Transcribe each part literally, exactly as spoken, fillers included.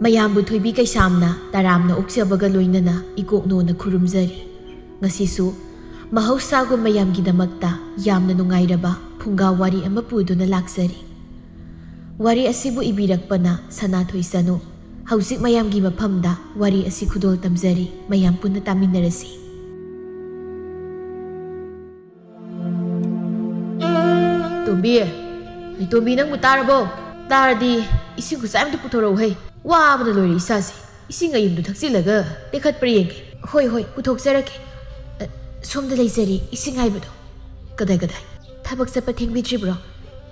ꯃꯌꯥꯝꯕꯨ ꯊꯣꯏꯕꯤ ꯀꯩꯁꯥꯝꯅ ꯇꯔꯥꯝꯅ ꯑꯣꯛꯆꯕꯒ ꯂꯣꯏꯅꯅ ꯏꯀꯣꯛꯅꯣꯅ ꯈꯨꯔꯨꯝꯖꯔꯤ꯫ ꯉꯁꯤꯁꯨ ꯃꯍꯧꯁꯥꯒꯨꯝ ꯃꯌꯥꯝꯒꯤꯗꯃꯛꯇ ꯌꯥꯝꯅ ꯅꯨꯡꯉꯥꯏꯔꯕ ꯐꯨꯡꯒꯥ ꯋꯥꯔꯤ ꯑꯃ ꯄꯨꯗꯨꯅ ꯂꯥꯛꯆꯔꯤ꯫ ꯋꯥꯔꯤ ꯑꯁꯤꯕꯨ ꯏꯕꯤꯔꯛꯄꯅ ꯁꯅꯥꯊꯣꯏ ꯆꯅꯨ꯫ ꯍꯧꯖꯤꯛ ꯃꯌꯥꯝꯒꯤ ꯃꯐꯝꯗ ꯋꯥꯔꯤ ꯑꯁꯤ ꯈꯨꯗꯣꯜ ꯇꯝꯖꯔꯤ, ꯃꯌꯥꯝ ꯄꯨꯟꯅ ꯇꯥꯃꯤꯟꯅꯔꯁꯤ꯫ ꯇꯣꯝꯕꯤ, ꯑꯩ ꯇꯣꯝꯕꯤ, ꯅꯪꯕꯨ ꯇꯥꯔꯕꯣ? ꯇꯥꯔꯗꯤ ꯏꯁꯤꯡ ꯈꯨꯠꯆꯥꯏ ꯑꯝꯇ ꯄꯨꯊꯣꯔꯛꯎ ꯍꯩ꯫ ꯋꯥꯕꯅ ꯂꯣꯏꯔꯦ ꯏꯁꯥꯁꯦ꯫ ꯏꯁꯤꯡ ꯑꯌꯤꯡꯕꯗꯨ ꯊꯛꯆꯤꯜꯂꯒ ꯇꯦꯛꯈꯠꯄ꯭ꯔꯥ ꯌꯦꯡꯒꯦ꯫ ꯍꯣꯏ, ꯍꯣꯏ, ꯄꯨꯊꯣꯛꯆꯔꯛꯀꯦ꯫ ꯑ, ꯁꯣꯝꯗ ꯂꯩꯖꯔꯤ ꯏꯁꯤꯡ ꯍꯥꯏꯕꯗꯣ꯫ ꯀꯗꯥꯏ, ꯀꯗꯥꯏ? ꯊꯕꯛ ꯆꯠꯄ ꯊꯦꯡꯕꯤꯗ꯭ꯔꯤꯕ꯭ꯔꯣ?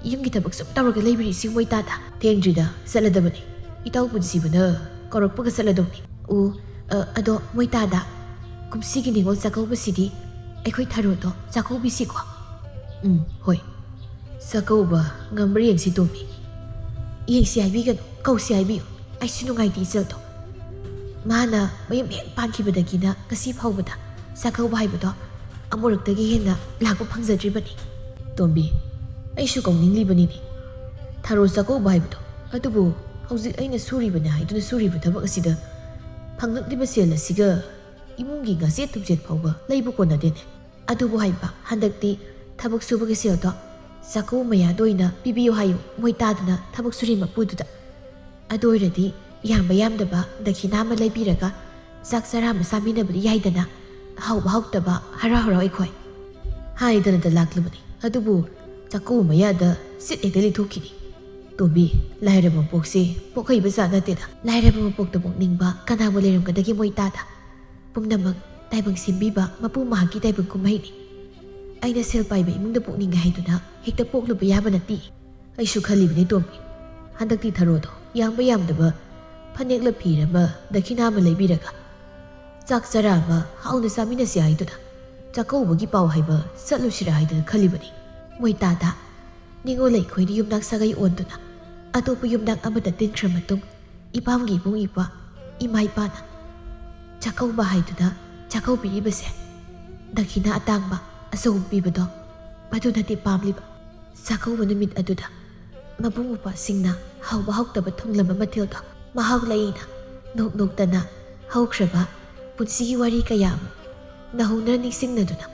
ꯌꯨꯝꯒꯤ ꯊꯕꯛ ꯁꯨꯝ ꯇꯧꯔꯒ ꯂꯩꯕꯤꯔꯤ ꯏꯁꯤꯡ ꯃꯣꯏ ꯇꯥꯗ꯫ ꯊꯦꯡꯗ꯭ꯔꯤꯗ, ꯆꯠꯂꯗꯕꯅꯤ꯫ ꯏꯇꯥꯎ ꯄꯨꯟꯁꯤꯕꯅ ꯀꯧꯔꯛꯄꯒ ꯆꯠꯂꯗꯧꯅꯤ꯫ ꯑꯣ, ꯑ, ꯑꯗꯣ ꯃꯣꯏ ꯇꯥꯗ, ꯀꯨꯝꯁꯤꯒꯤ ꯅꯤꯉꯣꯜ ꯆꯥꯛꯀꯧꯕꯁꯤꯗꯤ ꯑꯩꯈꯣꯏ ꯊꯔꯣꯗꯣ ꯆꯥꯛꯀꯧꯕꯤꯁꯤꯀꯣ꯫ ꯎꯝ, ꯍꯣꯏ꯫ ꯆꯥꯛꯀꯧꯕ ꯉꯝꯕ꯭ꯔꯥ ꯌꯦꯡꯁꯤ ꯇꯣꯝꯕꯤ꯫ ꯌꯦꯡꯁꯤ ꯍꯥꯏꯕꯤꯒꯅꯨ, ꯀꯧꯁꯤ ꯍꯥꯏꯕꯤꯌꯨ꯫ ꯑꯩꯁꯨ ꯅꯨꯡꯉꯥꯏꯇꯦ ꯏꯆꯜꯗꯣ꯫ ꯃꯥꯅ ꯃꯌꯨꯝ ꯍꯦꯛ ꯄꯥꯟꯈꯤꯕꯗꯒꯤꯅ ꯉꯁꯤ ꯐꯥꯎꯕꯗ ꯆꯥꯛꯀꯧꯕ ꯍꯥꯏꯕꯗꯣ ꯑꯃꯨꯔꯛꯇꯒꯤ ꯍꯦꯟꯅ ꯂꯥꯛꯄ ꯐꯪꯖꯗ꯭ꯔꯤꯕꯅꯤ꯫ ꯇꯣꯝꯕꯤ, ꯑꯩꯁꯨ ꯀꯧꯅꯤꯡꯂꯤꯕꯅꯤꯅꯦ꯫ ꯊꯔꯣ ꯆꯥꯛꯀꯧꯕ ꯍꯥꯏꯕꯗꯣ꯫ ꯑꯗꯨꯕꯨ ꯍꯧꯖꯤꯛ ꯑꯩꯅ ꯁꯨꯔꯤꯕꯅꯤ ꯍꯥꯏꯗꯨꯅ ꯁꯨꯔꯤꯕ ꯊꯕꯛ ꯑꯁꯤꯗ ꯐꯪꯂꯛꯂꯤꯕ ꯁꯦꯜ ꯑꯁꯤꯒ ꯏꯃꯨꯡꯒꯤ ꯉꯥꯆꯦꯠ ꯊꯨꯝꯆꯦꯠ ꯐꯥꯎꯕ ꯂꯩꯕ ꯀꯣꯟꯅꯗꯦꯅꯦ꯫ ꯑꯗꯨꯕꯨ ꯍꯥꯏꯕ, ꯍꯟꯗꯛꯇꯤ ꯊꯕꯛ ꯁꯨꯕꯒꯤ ꯁꯦꯜꯗꯣ ꯆꯥꯛꯀꯧꯕ ꯃꯌꯥꯗ ꯑꯣꯏꯅ ꯄꯤꯕꯤꯌꯨ ꯍꯥꯏꯌꯨ, ꯃꯣꯏ ꯇꯥꯗꯅ ꯊꯕꯛ ꯁꯨꯔꯤ ꯃꯄꯨꯗꯨꯗ꯫ ꯑꯗꯨ ꯑꯣꯏꯔꯗꯤ ꯌꯥꯝꯕ ꯌꯥꯝꯗꯕ ꯗꯈꯤꯅꯥ ꯑꯃ ꯂꯩꯕꯤꯔꯒ ꯆꯥꯛ ꯆꯔꯥ ꯑꯃ ꯆꯥꯃꯤꯟꯅꯕꯗꯤ ꯌꯥꯏꯗꯅ, ꯍꯥꯎꯕ ꯍꯥꯎꯇꯕ ꯍꯔꯥꯎ ꯍꯔꯥꯎ ꯑꯩꯈꯣꯏ꯫ ꯍꯥꯏꯗꯅꯇ ꯂꯥꯛꯂꯕꯅꯤ꯫ ꯑꯗꯨꯕꯨ ꯆꯥꯛꯀꯧꯕ ꯃꯌꯥꯗ ꯁꯤꯠ ꯍꯦꯛꯇ ꯂꯤꯊꯣꯛꯈꯤꯅꯤ꯫ ꯇꯣꯝꯕꯤ, ꯂꯥꯏꯔꯕ ꯃꯄꯣꯛꯁꯦ ꯄꯣꯛꯍꯩꯕ ꯖꯥꯠ ꯅꯠꯇꯦꯗ꯫ ꯂꯥꯏꯔꯕ ꯃꯄꯣꯛꯇ ꯄꯣꯛꯅꯤꯡꯕ ꯀꯅꯥꯕꯨ ꯂꯩꯔꯝꯒꯗꯒꯦ ꯃꯣꯏ ꯇꯥꯗ? ꯄꯨꯝꯅꯃꯛ ꯇꯥꯏꯕꯪ ꯁꯦꯝꯕꯤꯕ ꯃꯄꯨ ꯃꯍꯥꯛꯀꯤ ꯇꯥꯏꯕꯪ ꯀꯨꯝꯍꯩꯅꯤ꯫ ꯑꯩꯅ ꯁꯦꯜ ꯄꯥꯏꯕ ꯏꯃꯨꯡꯗ ꯄꯣꯛꯅꯤꯡꯉꯦ ꯍꯥꯏꯗꯨꯅ ꯍꯦꯛꯇ ꯄꯣꯛꯂꯨꯕ ꯌꯥꯕ ꯅꯠꯇꯦ꯫ ꯑꯩꯁꯨ ꯈꯜꯂꯤꯕꯅꯤ ꯇꯣꯝꯕꯤ, ꯍꯟꯗꯛꯇꯤ ꯊꯔꯣꯗꯣ ꯌꯥꯝꯕ ꯌꯥꯝꯗꯕ ꯐꯅꯦꯛꯂ ꯐꯤꯔ ꯑꯃ ꯗꯈꯤꯅꯥ ꯑꯃ ꯂꯩꯕꯤꯔꯒ ꯆꯥꯛ ꯆꯔꯥ ꯑꯃ ꯍꯥꯎꯅ ꯆꯥꯃꯤꯟꯅꯁꯤ ꯍꯥꯏꯗꯨꯅ ꯆꯥꯛꯀꯧꯕꯒꯤ ꯄꯥꯎ ꯍꯥꯏꯕ ꯆꯠꯂꯨꯁꯤꯔꯥ ꯍꯥꯏꯗꯨꯅ ꯈꯜꯂꯤꯕꯅꯤ꯫ ꯃꯣꯏ ꯇꯥꯗ ꯅꯤꯉꯣꯜ ꯑꯩꯈꯣꯏꯅ ꯌꯨꯝꯅꯥꯛ ꯁꯥꯒꯩ ꯑꯣꯟꯗꯨꯅ ꯑꯇꯣꯞꯄ ꯌꯨꯝꯅꯥꯛ ꯑꯃꯗ ꯇꯤꯟꯈ꯭ꯔ ꯃꯇꯨꯡ ꯏꯄꯥꯝꯒꯤ ꯏꯕꯨꯡ ꯏꯄ꯭ꯋꯥ, ꯏꯃꯥ ꯏꯄꯥꯅ ꯆꯥꯛꯀꯧꯕ ꯍꯥꯏꯗꯨꯅ ꯆꯥꯛꯀꯧꯕꯤꯔꯤꯕꯁꯦ ꯗꯈꯤꯅꯥ ꯑꯇꯥꯡꯕ ꯑꯆꯧꯕ ꯄꯤꯕꯗꯣ ꯃꯗꯨꯅꯗꯤ ꯄꯥꯝꯂꯤꯕ꯫ ꯆꯥꯛꯀꯧꯕ ꯅꯨꯃꯤꯠ ꯑꯗꯨꯗ ꯃꯕꯨꯡ ꯃꯧꯄ꯭ꯋꯥꯁꯤꯡꯅ ꯍꯥꯎꯕ ꯍꯥꯎꯇꯕ ꯊꯣꯡꯂꯝꯕ ꯃꯊꯦꯜꯗꯣ ꯃꯍꯥꯛ ꯂꯩꯅ ꯅꯣꯛ ꯅꯣꯛꯇꯅ ꯍꯧꯈ꯭ꯔꯕ ꯄꯨꯟꯁꯤꯒꯤ ꯋꯥꯔꯤ ꯀꯌꯥ ꯑꯃ ꯅꯧꯍꯧꯅ ꯅꯤꯡꯁꯤꯡꯅꯗꯨꯅ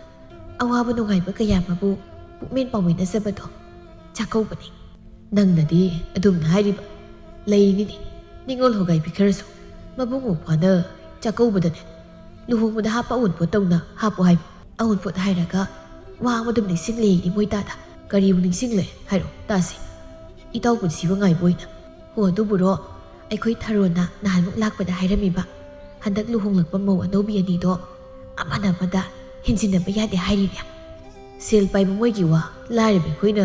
ꯑꯋꯥꯕ ꯅꯨꯡꯉꯥꯏꯕ ꯀꯌꯥ ꯑꯃꯕꯨ ꯄꯨꯛꯃꯦꯟ ꯄꯥꯎꯃꯤꯟꯅꯖꯕꯗꯣ ꯆꯥꯛꯀꯧꯕꯅꯤ꯫ ꯅꯪꯅꯗꯤ ꯑꯗꯨꯝꯅ ꯍꯥꯏꯔꯤꯕ꯫ ꯂꯩꯅꯤꯅꯦ, ꯅꯤꯉꯣꯜ ꯍꯣꯒꯥꯏꯕꯤ ꯈꯔꯁꯨ ꯃꯕꯨꯡ ꯃꯧꯄ꯭ꯋꯥꯅ ꯆꯥꯛꯀꯧꯕꯗꯅꯦ, ꯂꯨꯍꯣꯡꯕꯗ ꯍꯥꯞꯄ ꯑꯎꯟꯄꯣꯠ ꯇꯧꯅ ꯍꯥꯞꯄꯨ ꯍꯥꯏꯕ꯫ ꯑꯎꯟꯄꯣꯠ ꯍꯥꯏꯔꯒ ꯋꯥ ꯑꯃ ꯑꯗꯨꯝ ꯅꯤꯡꯁꯤꯡꯂꯦ ꯏꯃꯣꯏꯇꯥꯗ꯫ ꯀꯔꯤꯕꯨ ꯅꯤꯡꯁꯤꯡꯂꯦ ꯍꯥꯏꯔꯣ ꯇꯥꯁꯤ꯫ ꯏꯇꯥꯎ ꯄꯨꯟꯁꯤꯕꯨ ꯉꯥꯏꯕ ꯑꯣꯏꯅ꯫ ꯍꯣ ꯑꯗꯨꯕꯨꯔꯣ, ꯑꯩꯈꯣꯏ ꯊꯔꯣꯅ ꯅꯍꯥꯟꯃꯨꯛ ꯂꯥꯛꯄꯗ ꯍꯥꯏꯔꯝꯃꯤꯕ ꯍꯟꯗꯛ ꯂꯨꯍꯣꯡꯂꯛꯄ ꯃꯧ ꯑꯅꯧꯕꯤ ꯑꯅꯤꯗꯣ ꯑꯃꯅ ꯑꯃꯗ ꯍꯦꯟꯖꯤꯟꯅꯕ ꯌꯥꯗꯦ ꯍꯥꯏꯔꯤꯅꯦ꯫ ꯁꯦꯜ ꯄꯥꯏꯕ ꯃꯣꯏꯒꯤ ꯋꯥ ꯂꯥꯏꯔꯕ ꯑꯩꯈꯣꯏꯅ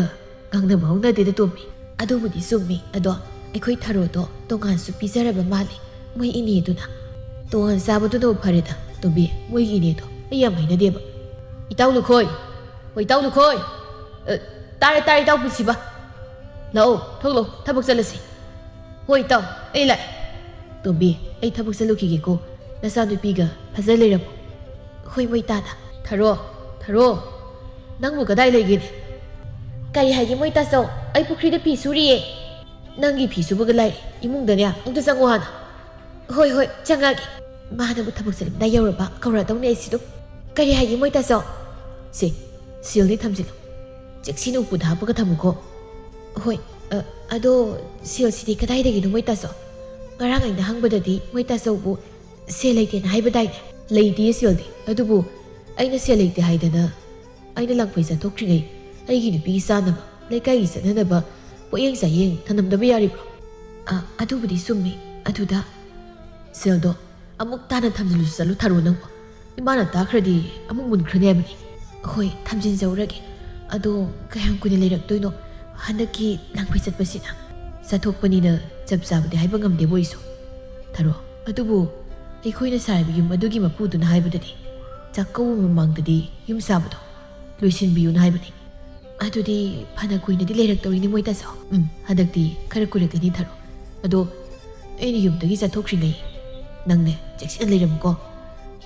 ꯉꯥꯡꯅꯕ ꯍꯧꯅꯗꯦꯗ ꯇꯣꯝꯕꯤ꯫ ꯑꯗꯨꯕꯨꯗꯤ ꯆꯨꯝꯃꯤ, ꯑꯗꯣ ꯑꯩꯈꯣꯏ ꯊꯔꯣꯗꯣ ꯇꯣꯉꯥꯟꯁꯨ ꯄꯤꯖꯔꯕ ꯃꯥꯜꯂꯦ ꯃꯣꯏ ꯏꯅꯦꯗꯨꯅ꯫ ꯇꯣꯉꯥꯟ ꯆꯥꯕꯗꯨꯅꯕꯨ ꯐꯔꯦꯗ ꯇꯣꯝꯕꯤ, ꯃꯣꯏꯒꯤ ꯏꯅꯦꯗꯣ ꯑꯩ ꯌꯥꯝ ꯍꯩꯅꯗꯦꯕ꯫ ꯏꯇꯥꯎ ꯂꯨꯈꯣꯏ! ꯍꯣꯏ ꯏꯇꯥꯎ ꯂꯨꯈꯣꯏ! ꯑ, ꯇꯥꯔꯦ ꯇꯥꯔꯦ ꯏꯇꯥꯎ ꯄꯨꯟꯁꯤꯕ꯫ ꯂꯥꯛꯑꯣ ꯊꯣꯛꯂꯛꯑꯣ ꯊꯕꯛ ꯆꯠꯂꯁꯤ꯫ ꯍꯣꯏ ꯏꯇꯥꯎ, ꯑꯩ ꯂꯥꯛꯑꯦ꯫ ꯇꯣꯝꯕꯤ, ꯑꯩ ꯊꯕꯛ ꯆꯠꯂꯨꯈꯤꯒꯦꯀꯣ꯫ ꯅꯆꯥꯅꯨꯄꯤꯒ ꯐꯖ ꯂꯩꯔꯝꯃꯣ꯫ ꯍꯣꯏ ꯃꯣꯏꯇꯥꯗ꯫ ꯊꯔꯣ, ꯊꯔꯣ, ꯅꯪꯕꯨ ꯀꯗꯥꯏ ꯂꯩꯒꯦꯅꯦ? ꯀꯔꯤ ꯍꯥꯏꯒꯦ ꯃꯣꯏꯇꯥꯆꯧ? ꯑꯩ ꯄꯨꯈ꯭ꯔꯤꯗ ꯐꯤ ꯁꯨꯔꯤꯌꯦ꯫ ꯅꯪꯒꯤ ꯐꯤ ꯁꯨꯕꯒ ꯂꯥꯏꯔꯤ, ꯏꯃꯨꯡꯗꯅꯦ ꯑꯝꯇ ꯆꯪꯉꯣ ꯍꯥꯟꯅ꯫ ꯍꯣꯏ ꯍꯣꯏ ꯆꯪꯉꯛꯑꯒꯦ꯫ ꯃꯥꯅꯕꯨ ꯊꯕꯛ ꯆꯠꯂꯝꯗꯥꯏ ꯌꯧꯔꯕ ꯀꯧꯔꯛꯑꯗꯧꯅꯦ ꯑꯩꯁꯤ ꯑꯗꯨꯝ꯫ ꯀꯔꯤ ꯍꯥꯏꯒꯦ ꯃꯣꯏꯇꯥꯆꯧ? ꯁꯦ, ꯁꯤꯜꯗꯤ ꯊꯝꯖꯤꯜꯂꯨ꯫ ꯆꯦꯛꯁꯤꯟ ꯎꯄꯨꯗ ꯍꯥꯞꯄꯒ ꯊꯝꯃꯨꯀꯣ꯫ ꯍꯣꯏ꯫ ꯑ, ꯑꯗꯣ ꯁꯦꯜꯁꯤꯗꯤ ꯀꯗꯥꯏꯗꯒꯤꯅꯣ ꯃꯣꯏ ꯇꯥꯆꯧ? ꯉꯔꯥꯡ ꯑꯩꯅ ꯍꯪꯕꯗꯗꯤ ꯃꯣꯏ ꯇꯥꯆꯧꯕꯨ ꯁꯦꯜ ꯂꯩꯇꯦꯅ ꯍꯥꯏꯕꯗꯥꯏꯅꯦ? ꯂꯩꯇꯦ ꯁꯦꯜꯗꯤ, ꯑꯗꯨꯕꯨ ꯑꯩꯅ ꯁꯦꯜ ꯂꯩꯇꯦ ꯍꯥꯏꯗꯅ ꯑꯩꯅ ꯂꯥꯡꯐꯩ ꯆꯠꯊꯣꯛꯇ꯭ꯔꯤꯉꯩ ꯑꯩꯒꯤ ꯅꯨꯄꯤꯒꯤ ꯆꯥꯅꯕ, ꯂꯩꯀꯥꯏꯒꯤ ꯆꯠꯅꯅꯕ ꯄꯣꯠꯌꯦꯡ ꯆꯥꯌꯦꯡ ꯊꯅꯝꯗꯕ ꯌꯥꯔꯤꯕ꯭ꯔꯣ? ꯑ, ꯑꯗꯨꯕꯨꯗꯤ ꯆꯨꯝꯃꯤ꯫ ꯑꯗꯨꯗ ꯁꯦꯜꯗꯣ ꯑꯃꯨꯛ ꯇꯥꯅ ꯊꯝꯖꯤꯜꯂꯨꯁꯨ ꯆꯠꯂꯨ ꯊꯔꯣ ꯅꯪꯕꯣ꯫ ꯏꯃꯥꯅ ꯇꯥꯈ꯭ꯔꯗꯤ ꯑꯃꯨꯛ ꯃꯨꯟꯈ꯭ꯔꯅꯤ ꯍꯥꯏꯕꯅꯤ꯫ ꯍꯣꯏ, ꯊꯝꯖꯤꯟꯖꯧꯔꯒꯦ꯫ ꯑꯗꯣ ꯀꯌꯥꯝ ꯀꯨꯏꯅ ꯂꯩꯔꯛꯇꯣꯏꯅꯣ ꯍꯟꯗꯛꯀꯤ ꯂꯥꯡꯐꯩ ꯆꯠꯄꯁꯤꯅ? ꯆꯠꯊꯣꯛꯄꯅꯤꯅ ꯆꯞ ꯆꯥꯕꯗꯤ ꯍꯥꯏꯕ ꯉꯝꯗꯦꯕꯣ ꯑꯩꯁꯨ꯫ ꯊꯔꯣ, ꯑꯗꯨꯕꯨ ꯑꯩꯈꯣꯏꯅ ꯁꯥꯔꯤꯕ ꯌꯨꯝ ꯑꯗꯨꯒꯤ ꯃꯄꯨꯗꯨꯅ ꯍꯥꯏꯕꯗꯗꯤ ꯆꯥꯛꯀꯧꯕ ꯃꯃꯥꯡꯗꯗꯤ ꯌꯨꯝ ꯁꯥꯕꯗꯣ ꯂꯣꯏꯁꯤꯟꯕꯤꯌꯨꯅ ꯍꯥꯏꯕꯅꯤ꯫ ꯑꯗꯨꯗꯤ ꯐꯅ ꯀꯨꯏꯅꯗꯤ ꯂꯩꯔꯛꯇꯧꯔꯤꯅꯦ ꯃꯣꯏ ꯇꯥꯆꯧ꯫ ꯎꯝ, ꯍꯟꯗꯛꯇꯤ ꯈꯔ ꯀꯨꯏꯔꯛꯀꯅꯤ ꯊꯔꯣ꯫ ꯑꯗꯣ ꯑꯩꯅ ꯌꯨꯝꯗꯒꯤ ꯆꯠꯊꯣꯛꯈ꯭ꯔꯤꯉꯩ ꯅꯪꯅꯦ ꯆꯦꯛꯁꯤꯟꯅ ꯂꯩꯔꯝꯃꯨꯀꯣ꯫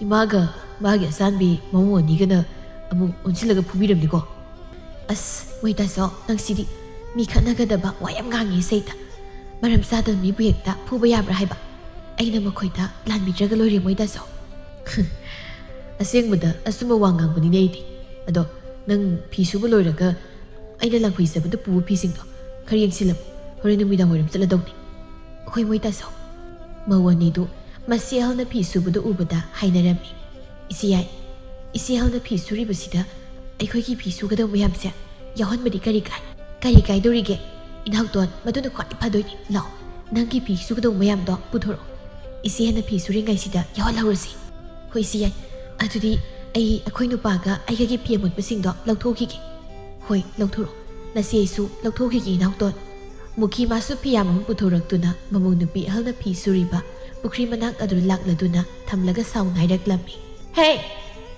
ꯏꯃꯥꯒ ꯃꯥꯒꯤ ꯑꯆꯥꯟꯕꯤ ꯃꯃꯧ ꯑꯅꯤꯒꯅ ꯑꯃꯨꯛ ꯑꯣꯟꯁꯤꯜꯂꯒ ꯐꯨꯕꯤꯔꯝꯅꯤꯀꯣ꯫ ꯑꯁ, ꯃꯣꯏ ꯇꯥꯆꯧ, ꯅꯪꯁꯤꯗꯤ ꯃꯤ ꯈꯠꯅꯒꯗꯕ ꯋꯥ ꯌꯥꯝ ꯉꯥꯡꯉꯦ ꯁꯩꯇ꯫ ꯃꯔꯝ ꯆꯥꯗꯕ ꯃꯤꯕꯨ ꯍꯦꯛꯇ ꯐꯨꯕ ꯌꯥꯕ꯭ꯔꯥ ꯍꯥꯏꯕ? ꯑꯩꯅ ꯃꯈꯣꯏꯗ ꯂꯥꯟꯕꯤꯗ꯭ꯔꯒ ꯂꯣꯏꯔꯦ ꯃꯣꯏ ꯇꯥꯆꯧ꯫ ꯑꯁꯦꯡꯕꯗ ꯑꯆꯨꯝꯕ ꯋꯥ ꯉꯥꯡꯕꯅꯤꯅꯦ ꯑꯩꯗꯤ꯫ ꯑꯗꯣ ꯅꯪ ꯐꯤ ꯁꯨꯕ ꯂꯣꯏꯔꯒ ꯑꯩꯅ ꯂꯪꯐꯩ ꯆꯠꯄꯗ ꯄꯨꯕ ꯐꯤꯁꯤꯡꯗꯣ ꯈꯔ ꯌꯦꯡꯁꯤꯜꯂꯝꯃꯨ꯫ ꯍꯣꯔꯦꯟ ꯅꯨꯃꯤꯗꯥꯡ ꯋꯥꯏꯔꯝ ꯆꯠꯂꯗꯧꯅꯤ꯫ ꯍꯣꯏ ꯃꯣꯏ ꯇꯥꯆꯧ꯫ ꯃꯧ ꯑꯅꯤꯗꯨ ꯃꯆꯦ ꯑꯍꯜꯅ ꯐꯤ ꯁꯨꯕꯗꯨ ꯎꯕꯗ ꯍꯥꯏꯅꯔꯝꯃꯤ꯫ "ꯏꯆꯦ ꯌꯥꯏ, ꯏꯆꯦ ꯑꯍꯜꯅ ꯐꯤ ꯁꯨꯔꯤꯕꯁꯤꯗ ꯑꯩꯈꯣꯏꯒꯤ ꯐꯤ ꯁꯨꯒꯗꯧꯕ ꯃꯌꯥꯝꯁꯦ ꯌꯥꯎꯍꯟꯕꯗꯤ ꯀꯔꯤ ꯀꯥꯏ? ꯀꯔꯤ ꯀꯥꯏꯗꯧꯔꯤꯒꯦ? ꯏꯅꯥꯎꯇꯣꯟ, ꯃꯗꯨꯅ ꯈ꯭ꯋꯥꯏ ꯐꯗꯣꯏꯅꯤ꯫ ꯂꯥꯛꯑꯣ, ꯅꯪꯒꯤ ꯐꯤ ꯁꯨꯒꯗꯧꯕ ꯃꯌꯥꯝꯗꯣ ꯄꯨꯊꯣꯔꯛꯑꯣ꯫ ꯏꯆꯦ ꯑꯍꯜꯅ ꯐꯤ ꯁꯨꯔꯤꯉꯩꯁꯤꯗ ꯌꯥꯎꯍꯜꯍꯧꯔꯁꯤ꯫" "ꯍꯣꯏ ꯏꯆꯦ ꯌꯥꯏ꯫ ꯑꯗꯨꯗꯤ ꯑꯩ ꯑꯩꯈꯣꯏ ꯅꯨꯄꯥꯒ ꯑꯩꯒꯒꯤ ꯐꯤ ꯑꯃꯣꯠꯄꯁꯤꯡꯗꯣ ꯂꯧꯊꯣꯛꯈꯤꯒꯦ꯫" "ꯍꯣꯏ, ꯂꯧꯊꯣꯔꯛꯑꯣ꯫ ꯅꯆꯦꯁꯨ ꯂꯧꯊꯣꯛꯈꯤꯒꯦ ꯏꯅꯥꯎꯇꯣꯟ꯫" ꯃꯨꯈꯤ ꯃꯥꯁꯨ ꯐꯤꯌꯥꯝ ꯑꯃ ꯄꯨꯊꯣꯔꯛꯇꯨꯅ ꯃꯃꯧ ꯅꯨꯄꯤ ꯑꯍꯜꯅ ꯐꯤ ꯁꯨꯔꯤꯕ ꯄꯨꯈ꯭ꯔꯤ ꯃꯅꯥꯛ ꯑꯗꯨꯗ ꯂꯥꯛꯂꯗꯨꯅ ꯊꯝꯂꯒ ꯁꯥꯎꯅ ꯍꯥꯏꯔꯛꯂꯝꯃꯤ꯫ "ꯍꯦ,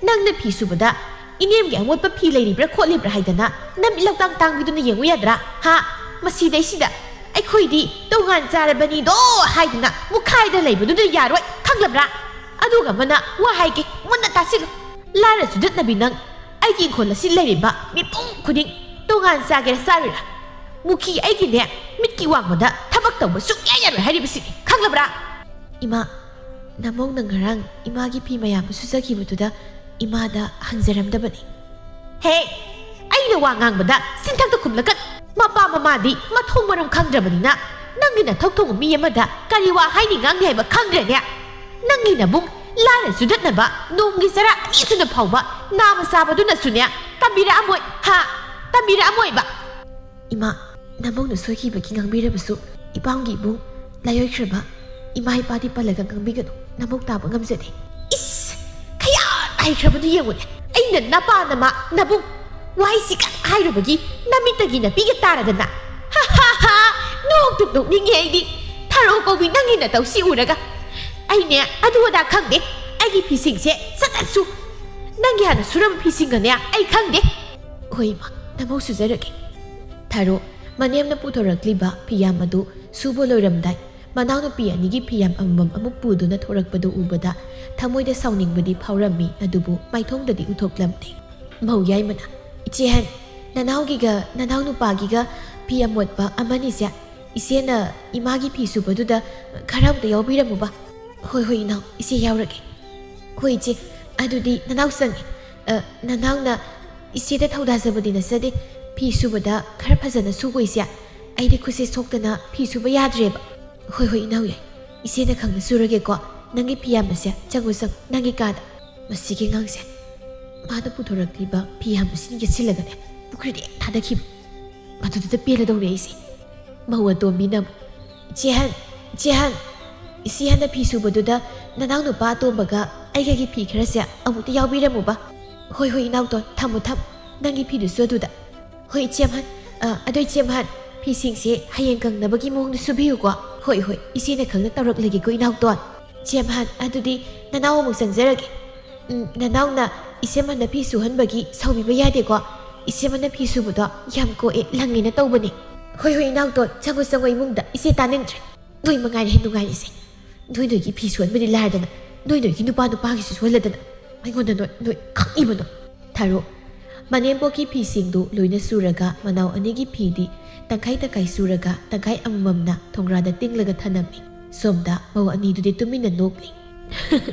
ꯅꯪꯅ ꯐꯤ ꯁꯨꯕꯗ ꯏꯅꯦꯝꯒꯤ ꯑꯃꯣꯠꯄ ꯐꯤ ꯂꯩꯔꯤꯕ꯭ꯔꯥ ꯈꯣꯠꯂꯤꯕ꯭ꯔꯥ ꯍꯥꯏꯗꯅ ꯅꯃꯤꯠ ꯂꯧꯇꯥꯡ ꯇꯥꯡꯕꯤꯗꯨꯅ ꯌꯦꯡꯉꯨ ꯌꯥꯗ꯭ꯔꯥ? ꯍꯥ? ꯃꯁꯤꯗꯩꯁꯤꯗ ꯑꯩꯈꯣꯏꯗꯤ ꯇꯣꯉꯥꯟ ꯆꯥꯔꯕꯅꯤꯗꯣ ꯍꯥꯏꯗꯅ ꯃꯨꯛꯈꯥꯏꯗ ꯂꯩꯕꯗꯨꯗ ꯌꯥꯔꯣꯏ, ꯈꯪꯂꯕ꯭ꯔꯥ? ꯑꯗꯨꯒ ꯑꯃꯅ ꯋꯥ ꯍꯥꯏꯒꯦ, ꯃꯨꯟꯅ ꯇꯥꯁꯤꯜꯂꯨ꯫ ꯂꯥꯏꯔ ꯆꯨꯗꯠꯅꯕꯤ ꯅꯪ, ꯑꯩꯒꯤ ꯏꯪꯈꯣꯜ ꯑꯁꯤ ꯂꯩꯔꯤꯕ ꯃꯤꯄꯨꯝ ꯈꯨꯗꯤꯡ ꯇꯣꯉꯥꯟ ꯆꯥꯒꯦꯔꯥ ꯆꯥꯔꯣꯏꯔꯥ, ꯃꯨꯈꯤ ꯑꯩꯒꯤꯅꯦ ꯃꯤꯠꯀꯤ ꯋꯥꯡꯃꯗ ꯊꯕꯛ ꯇꯧꯕ ꯁꯨꯡꯌꯥ ꯌꯥꯔꯣꯏ ꯍꯥꯏꯔꯤꯕꯁꯤꯅꯤ, ꯈꯪꯂꯕ꯭ꯔꯥ?" "ꯏꯃꯥ, ꯅꯃꯧꯅ ꯉꯔꯥꯡ ꯏꯃꯥꯒꯤ ꯐꯤ ꯃꯌꯥꯝ ꯑꯃ ꯁꯨꯖꯈꯤꯕꯗꯨꯗ ꯏꯃꯥꯗ ꯍꯪꯖꯔꯝꯗꯕꯅꯤ꯫" "ꯍꯦ, ꯑꯩꯅ ꯋꯥ ꯉꯥꯡꯕꯗ ꯆꯤꯟꯊꯛꯇ ꯈꯨꯝꯂꯛꯀꯅꯨ꯫ ꯃꯄꯥ ꯃꯃꯥꯗꯤ ꯃꯊꯣꯡ ꯃꯔꯝ ꯈꯪꯗ꯭ꯔꯕꯅꯤꯅ ꯅꯪꯒꯤ ꯅꯊꯧ ꯊꯣꯡꯕ ꯃꯤ ꯑꯃꯗ ꯀꯔꯤ ꯋꯥ ꯍꯥꯏꯅꯤ ꯉꯥꯡꯅꯤ ꯍꯥꯏꯕ ꯈꯪꯗ꯭ꯔꯦꯅꯦ꯫ ꯅꯪꯒꯤ ꯅꯕꯨꯡ ꯂꯥꯏꯔ ꯆꯨꯗꯠꯅꯕ ꯅꯣꯡꯒꯤ ꯆꯔꯥ ꯑꯅꯤ ꯁꯨꯅ ꯐꯥꯎꯕ ꯅꯥꯃ ꯆꯥꯕꯗꯨꯅꯁꯨꯅꯦ ꯇꯝꯕꯤꯔꯛꯑꯝꯃꯣꯏ, ꯍꯥ? ꯇꯝꯕꯤꯔꯛꯑꯝꯃꯣꯏꯕ꯫" "ꯏꯃꯥ, ꯅꯃꯧꯅ ꯁꯣꯏꯈꯤꯕꯒꯤ ꯉꯥꯡꯕꯤꯔꯕꯁꯨ ꯏꯄꯥꯝꯒꯤ ꯏꯕꯨꯡ ꯂꯥꯏꯑꯣꯏꯈ꯭ꯔꯕ ꯏꯃꯥ ꯏꯄꯥꯗꯤ ꯄꯜꯂꯒ ꯉꯥꯡꯕꯤꯒꯅꯨ, ꯅꯃꯧ ꯇꯥꯕ ꯉꯝꯖꯗꯦ꯫" "ꯏꯁ! ꯈꯌꯥꯠ ꯍꯩꯈ꯭ꯔꯕꯗꯨ ꯌꯦꯡꯉꯨꯅꯦ꯫ ꯑꯩꯅ ꯅꯄꯥ ꯅꯃꯥ ꯅꯕꯨꯡ ꯋꯥꯍꯩꯁꯤ ꯀꯟꯅ ꯍꯥꯏꯔꯨꯕꯒꯤ ꯅꯃꯤꯠꯇꯒꯤ ꯅꯥꯄꯤꯒ ꯇꯥꯔꯗꯅ꯫ ꯍꯥ ꯍꯥ ꯍꯥ! ꯅꯣꯛꯇꯨꯝ ꯅꯣꯛꯅꯤꯡꯉꯦ ꯑꯩꯗꯤ꯫ ꯊꯔꯣ ꯀꯧꯕꯤ ꯅꯪꯒꯤ ꯅꯇꯧꯁꯤ ꯎꯔꯒ꯫ ꯑꯩꯅꯦ ꯑꯗꯨ ꯑꯗꯥ ꯈꯪꯗꯦ꯫ ꯑꯩꯒꯤ ꯐꯤꯁꯤꯡꯁꯦ ꯁꯠ ꯁꯠ ꯁꯨ꯫ ꯅꯪꯒꯤ ꯍꯥꯟꯅ ꯁꯨꯔꯝꯕ ꯐꯤꯁꯤꯡꯒꯅꯦ ꯑꯩ ꯈꯪꯗꯦ꯫" "ꯍꯣꯏ ꯏꯃꯥ, ꯅꯃꯧ ꯁꯨꯖꯔꯒꯦ꯫" ꯊꯔꯣ ꯃꯅꯦꯝꯅ ꯄꯨꯊꯣꯔꯛꯂꯤꯕ ꯐꯤꯌꯥꯝ ꯑꯗꯨ ꯁꯨꯕ ꯂꯣꯏꯔꯝꯗꯥꯏ ꯃꯅꯥꯎꯅꯨꯄꯤ ꯑꯅꯤꯒꯤ ꯐꯤꯌꯥꯝ ꯑꯃꯃꯝ ꯑꯃꯨꯛ ꯄꯨꯗꯨꯅ ꯊꯣꯔꯛꯄꯗꯨ ꯎꯕꯗ ꯊꯃꯣꯏꯗ ꯁꯥꯎꯅꯤꯡꯕꯗꯤ ꯐꯥꯎꯔꯝꯃꯤ, ꯑꯗꯨꯕꯨ ꯃꯥꯏꯊꯣꯡꯗꯗꯤ ꯎꯊꯣꯛꯂꯝꯗꯦ꯫ ꯃꯧ ꯌꯥꯏꯃꯅ, "ꯏꯆꯦ ꯑꯍꯟ, ꯅꯅꯥꯎꯒꯤꯒ ꯅꯅꯥꯎ ꯅꯨꯄꯥꯒꯤꯒ ꯐꯤ ꯑꯃꯣꯠꯄ ꯑꯃꯅꯤꯁꯦ "ꯏꯆꯦꯅ ꯏꯃꯥꯒꯤ ꯐꯤ ꯁꯨꯕꯗꯨꯗ ꯈꯔ ꯑꯝꯇ ꯌꯥꯎꯕꯤꯔꯝꯃꯨꯕ"꯫ "ꯍꯣꯏ, ꯍꯣꯏ, ꯏꯅꯥꯎ, ꯏꯆꯦ ꯌꯥꯎꯔꯒꯦ"꯫ "ꯍꯣꯏ, ꯏꯆꯦ, ꯑꯗꯨꯗꯤ ꯅꯅꯥꯎ ꯆꯪꯉꯦ꯫ ꯑ, ꯅꯅꯥꯎꯅ ꯏꯆꯦꯗ ꯊꯧꯗꯥꯖꯕꯗꯤ ꯅꯠꯆꯗꯦ꯫ ꯐꯤ ꯁꯨꯕꯗ ꯈꯔ ꯐꯖꯅ ꯁꯨꯀꯣ, ꯏꯆꯦ꯫ ꯑꯩꯗꯤ ꯈꯨꯠꯁꯦ ꯁꯣꯛꯇꯅ ꯐꯤ ꯁꯨꯕ ꯌꯥꯗ꯭ꯔꯦꯕ"꯫ "ꯍꯣꯏ, ꯍꯣꯏ, ꯏꯅꯥꯎ ꯌꯥꯏ꯫ ꯏꯆꯦꯅ ꯈꯪꯅ ꯁꯨꯔꯒꯦꯀꯣ꯫ ꯅꯪꯒꯤ ꯐꯤ ꯌꯥꯝꯕꯁꯦ, ꯆꯪꯉꯨ, ꯆꯪꯉꯨ, ꯅꯪꯒꯤ ꯀꯥꯗ"꯫ ꯃꯁꯤꯒꯤ ꯑꯉꯥꯡꯁꯦ, ꯃꯥꯅ ꯄꯨꯊꯣꯔꯛꯂꯤꯕ ꯐꯤ ꯌꯥꯝꯕꯁꯤꯅ ꯌꯦꯠꯁꯤꯜꯂꯒꯅꯦ, ꯄꯨꯈ꯭ꯔꯤꯗ ꯍꯦꯛ ꯊꯥꯗꯈꯤꯕ꯫ ꯃꯗꯨꯗꯨꯗ ꯄꯦꯜꯂꯗꯧꯅꯦ ꯑꯩꯁꯦ꯫ ꯃꯧ ꯑꯇꯣꯝꯕꯤꯅ ꯑꯃꯨꯛ, "ꯏꯆꯦ ꯑꯍꯟ, ꯏꯆꯦ ꯑꯍꯟ, ꯏꯆꯦ ꯑꯍꯟꯅ ꯐꯤ ꯁꯨꯕꯗꯨꯗ ꯅꯅꯥꯎ ꯅꯨꯄꯥ ꯑꯇꯣꯝꯕꯒ ꯑꯩꯒꯒꯤ ꯐꯤ ꯈꯔꯁꯦ ꯑꯃꯨꯛꯇ ꯌꯥꯎꯕꯤꯔꯝꯃꯨꯕ"꯫ "ꯍꯣꯏ, ꯍꯣꯏ, ꯏꯅꯥꯎꯇꯣꯟ, ꯊꯝꯃꯨ, ꯊꯝꯃꯨ, ꯅꯪꯒꯤ ꯐꯤꯗꯨꯁꯨ ꯑꯗꯨꯗ"꯫ "ꯍꯣꯏ, ꯏꯆꯦ ꯑꯍꯟ, ꯑ, ꯑꯗꯣ ꯏꯆꯦ ꯑꯍꯟ, ꯐꯤꯁꯤꯡꯁꯦ ꯍꯌꯦꯡ ꯀꯪꯅꯕꯒꯤ ꯃꯑꯣꯡꯗ ꯁꯨꯕꯤꯌꯨꯀꯣ"꯫ "ꯍꯣꯏ, ꯍꯣꯏ, ꯏꯆꯦꯅ ꯈꯪꯅ ꯇꯧꯔꯛꯂꯒꯦꯀꯣ, ꯏꯅꯥꯎꯇꯣꯟ"꯫ "ꯏꯆꯦ ꯑꯍꯟ, ꯑꯗꯨꯗꯤ ꯅꯅꯥꯎ ꯑꯃꯨꯛ ꯆꯪꯖꯔꯒꯦ"꯫ "ꯎꯝ, ꯅꯅꯥꯎꯅ ꯏꯆꯦꯃꯅ ꯐꯤ ꯁꯨꯍꯟꯕꯒꯤ ꯁꯥꯎꯕꯤꯕ ꯌꯥꯗꯦꯀꯣ꯫ ꯏꯆꯦꯃꯅ ꯐꯤ ꯁꯨꯕꯗꯣ ꯌꯥꯝ ꯀꯣꯛꯑꯦ, ꯂꯪꯉꯦꯅ ꯇꯧꯕꯅꯦ"꯫ "ꯍꯣꯏ, ꯍꯣꯏ, ꯏꯅꯥꯎꯇꯣꯟ, ꯆꯪꯉꯣ, ꯆꯪꯉꯣ ꯏꯃꯨꯡꯗ, ꯏꯆꯦ ꯇꯥꯅꯤꯡꯗ꯭ꯔꯦ꯫ ꯅꯣꯏ ꯃꯉꯥꯏꯔꯦ ꯍꯦ ꯅꯨꯡꯉꯥꯏꯔꯤꯁꯦ꯫ ꯅꯣꯏ ꯅꯣꯏꯒꯤ ꯐꯤ ꯁꯨꯍꯟꯕꯗꯤ ꯂꯥꯏꯔꯗꯅ, ꯅꯣꯏ ꯅꯣꯏꯒꯤ ꯅꯨꯄꯥ ꯅꯨꯄꯥꯒꯤꯁꯨ ꯁꯨꯍꯜꯂꯗꯅ, ꯑꯩꯉꯣꯟꯗ ꯅꯣꯏ, ꯅꯣꯏ ꯈꯪꯉꯤꯕꯅꯣ?" ꯊꯔꯣ, ꯃꯅꯦꯝꯕꯣꯛꯀꯤ ꯐꯤꯁꯤꯡꯗꯨ ꯂꯣꯏꯅ ꯁꯨꯔꯒ, ꯃꯅꯥꯎ ꯑꯅꯤꯒꯤ ꯐꯤꯗꯤ ꯇꯪꯈꯥꯏ ꯇꯪꯈꯥꯏ ꯁꯨꯔꯒ, ꯇꯪꯈꯥꯏ ꯑꯃꯃꯝꯅ ꯊꯣꯡꯒ꯭ꯔꯥꯗ ꯇꯤꯡꯂꯒ ꯊꯅꯝꯃꯤ꯫ ꯁꯣꯝꯗ ꯃꯧ ꯑꯅꯤꯗꯨꯗꯤ ꯇꯨꯃꯤꯟꯅ ꯅꯣꯛꯂꯤ꯫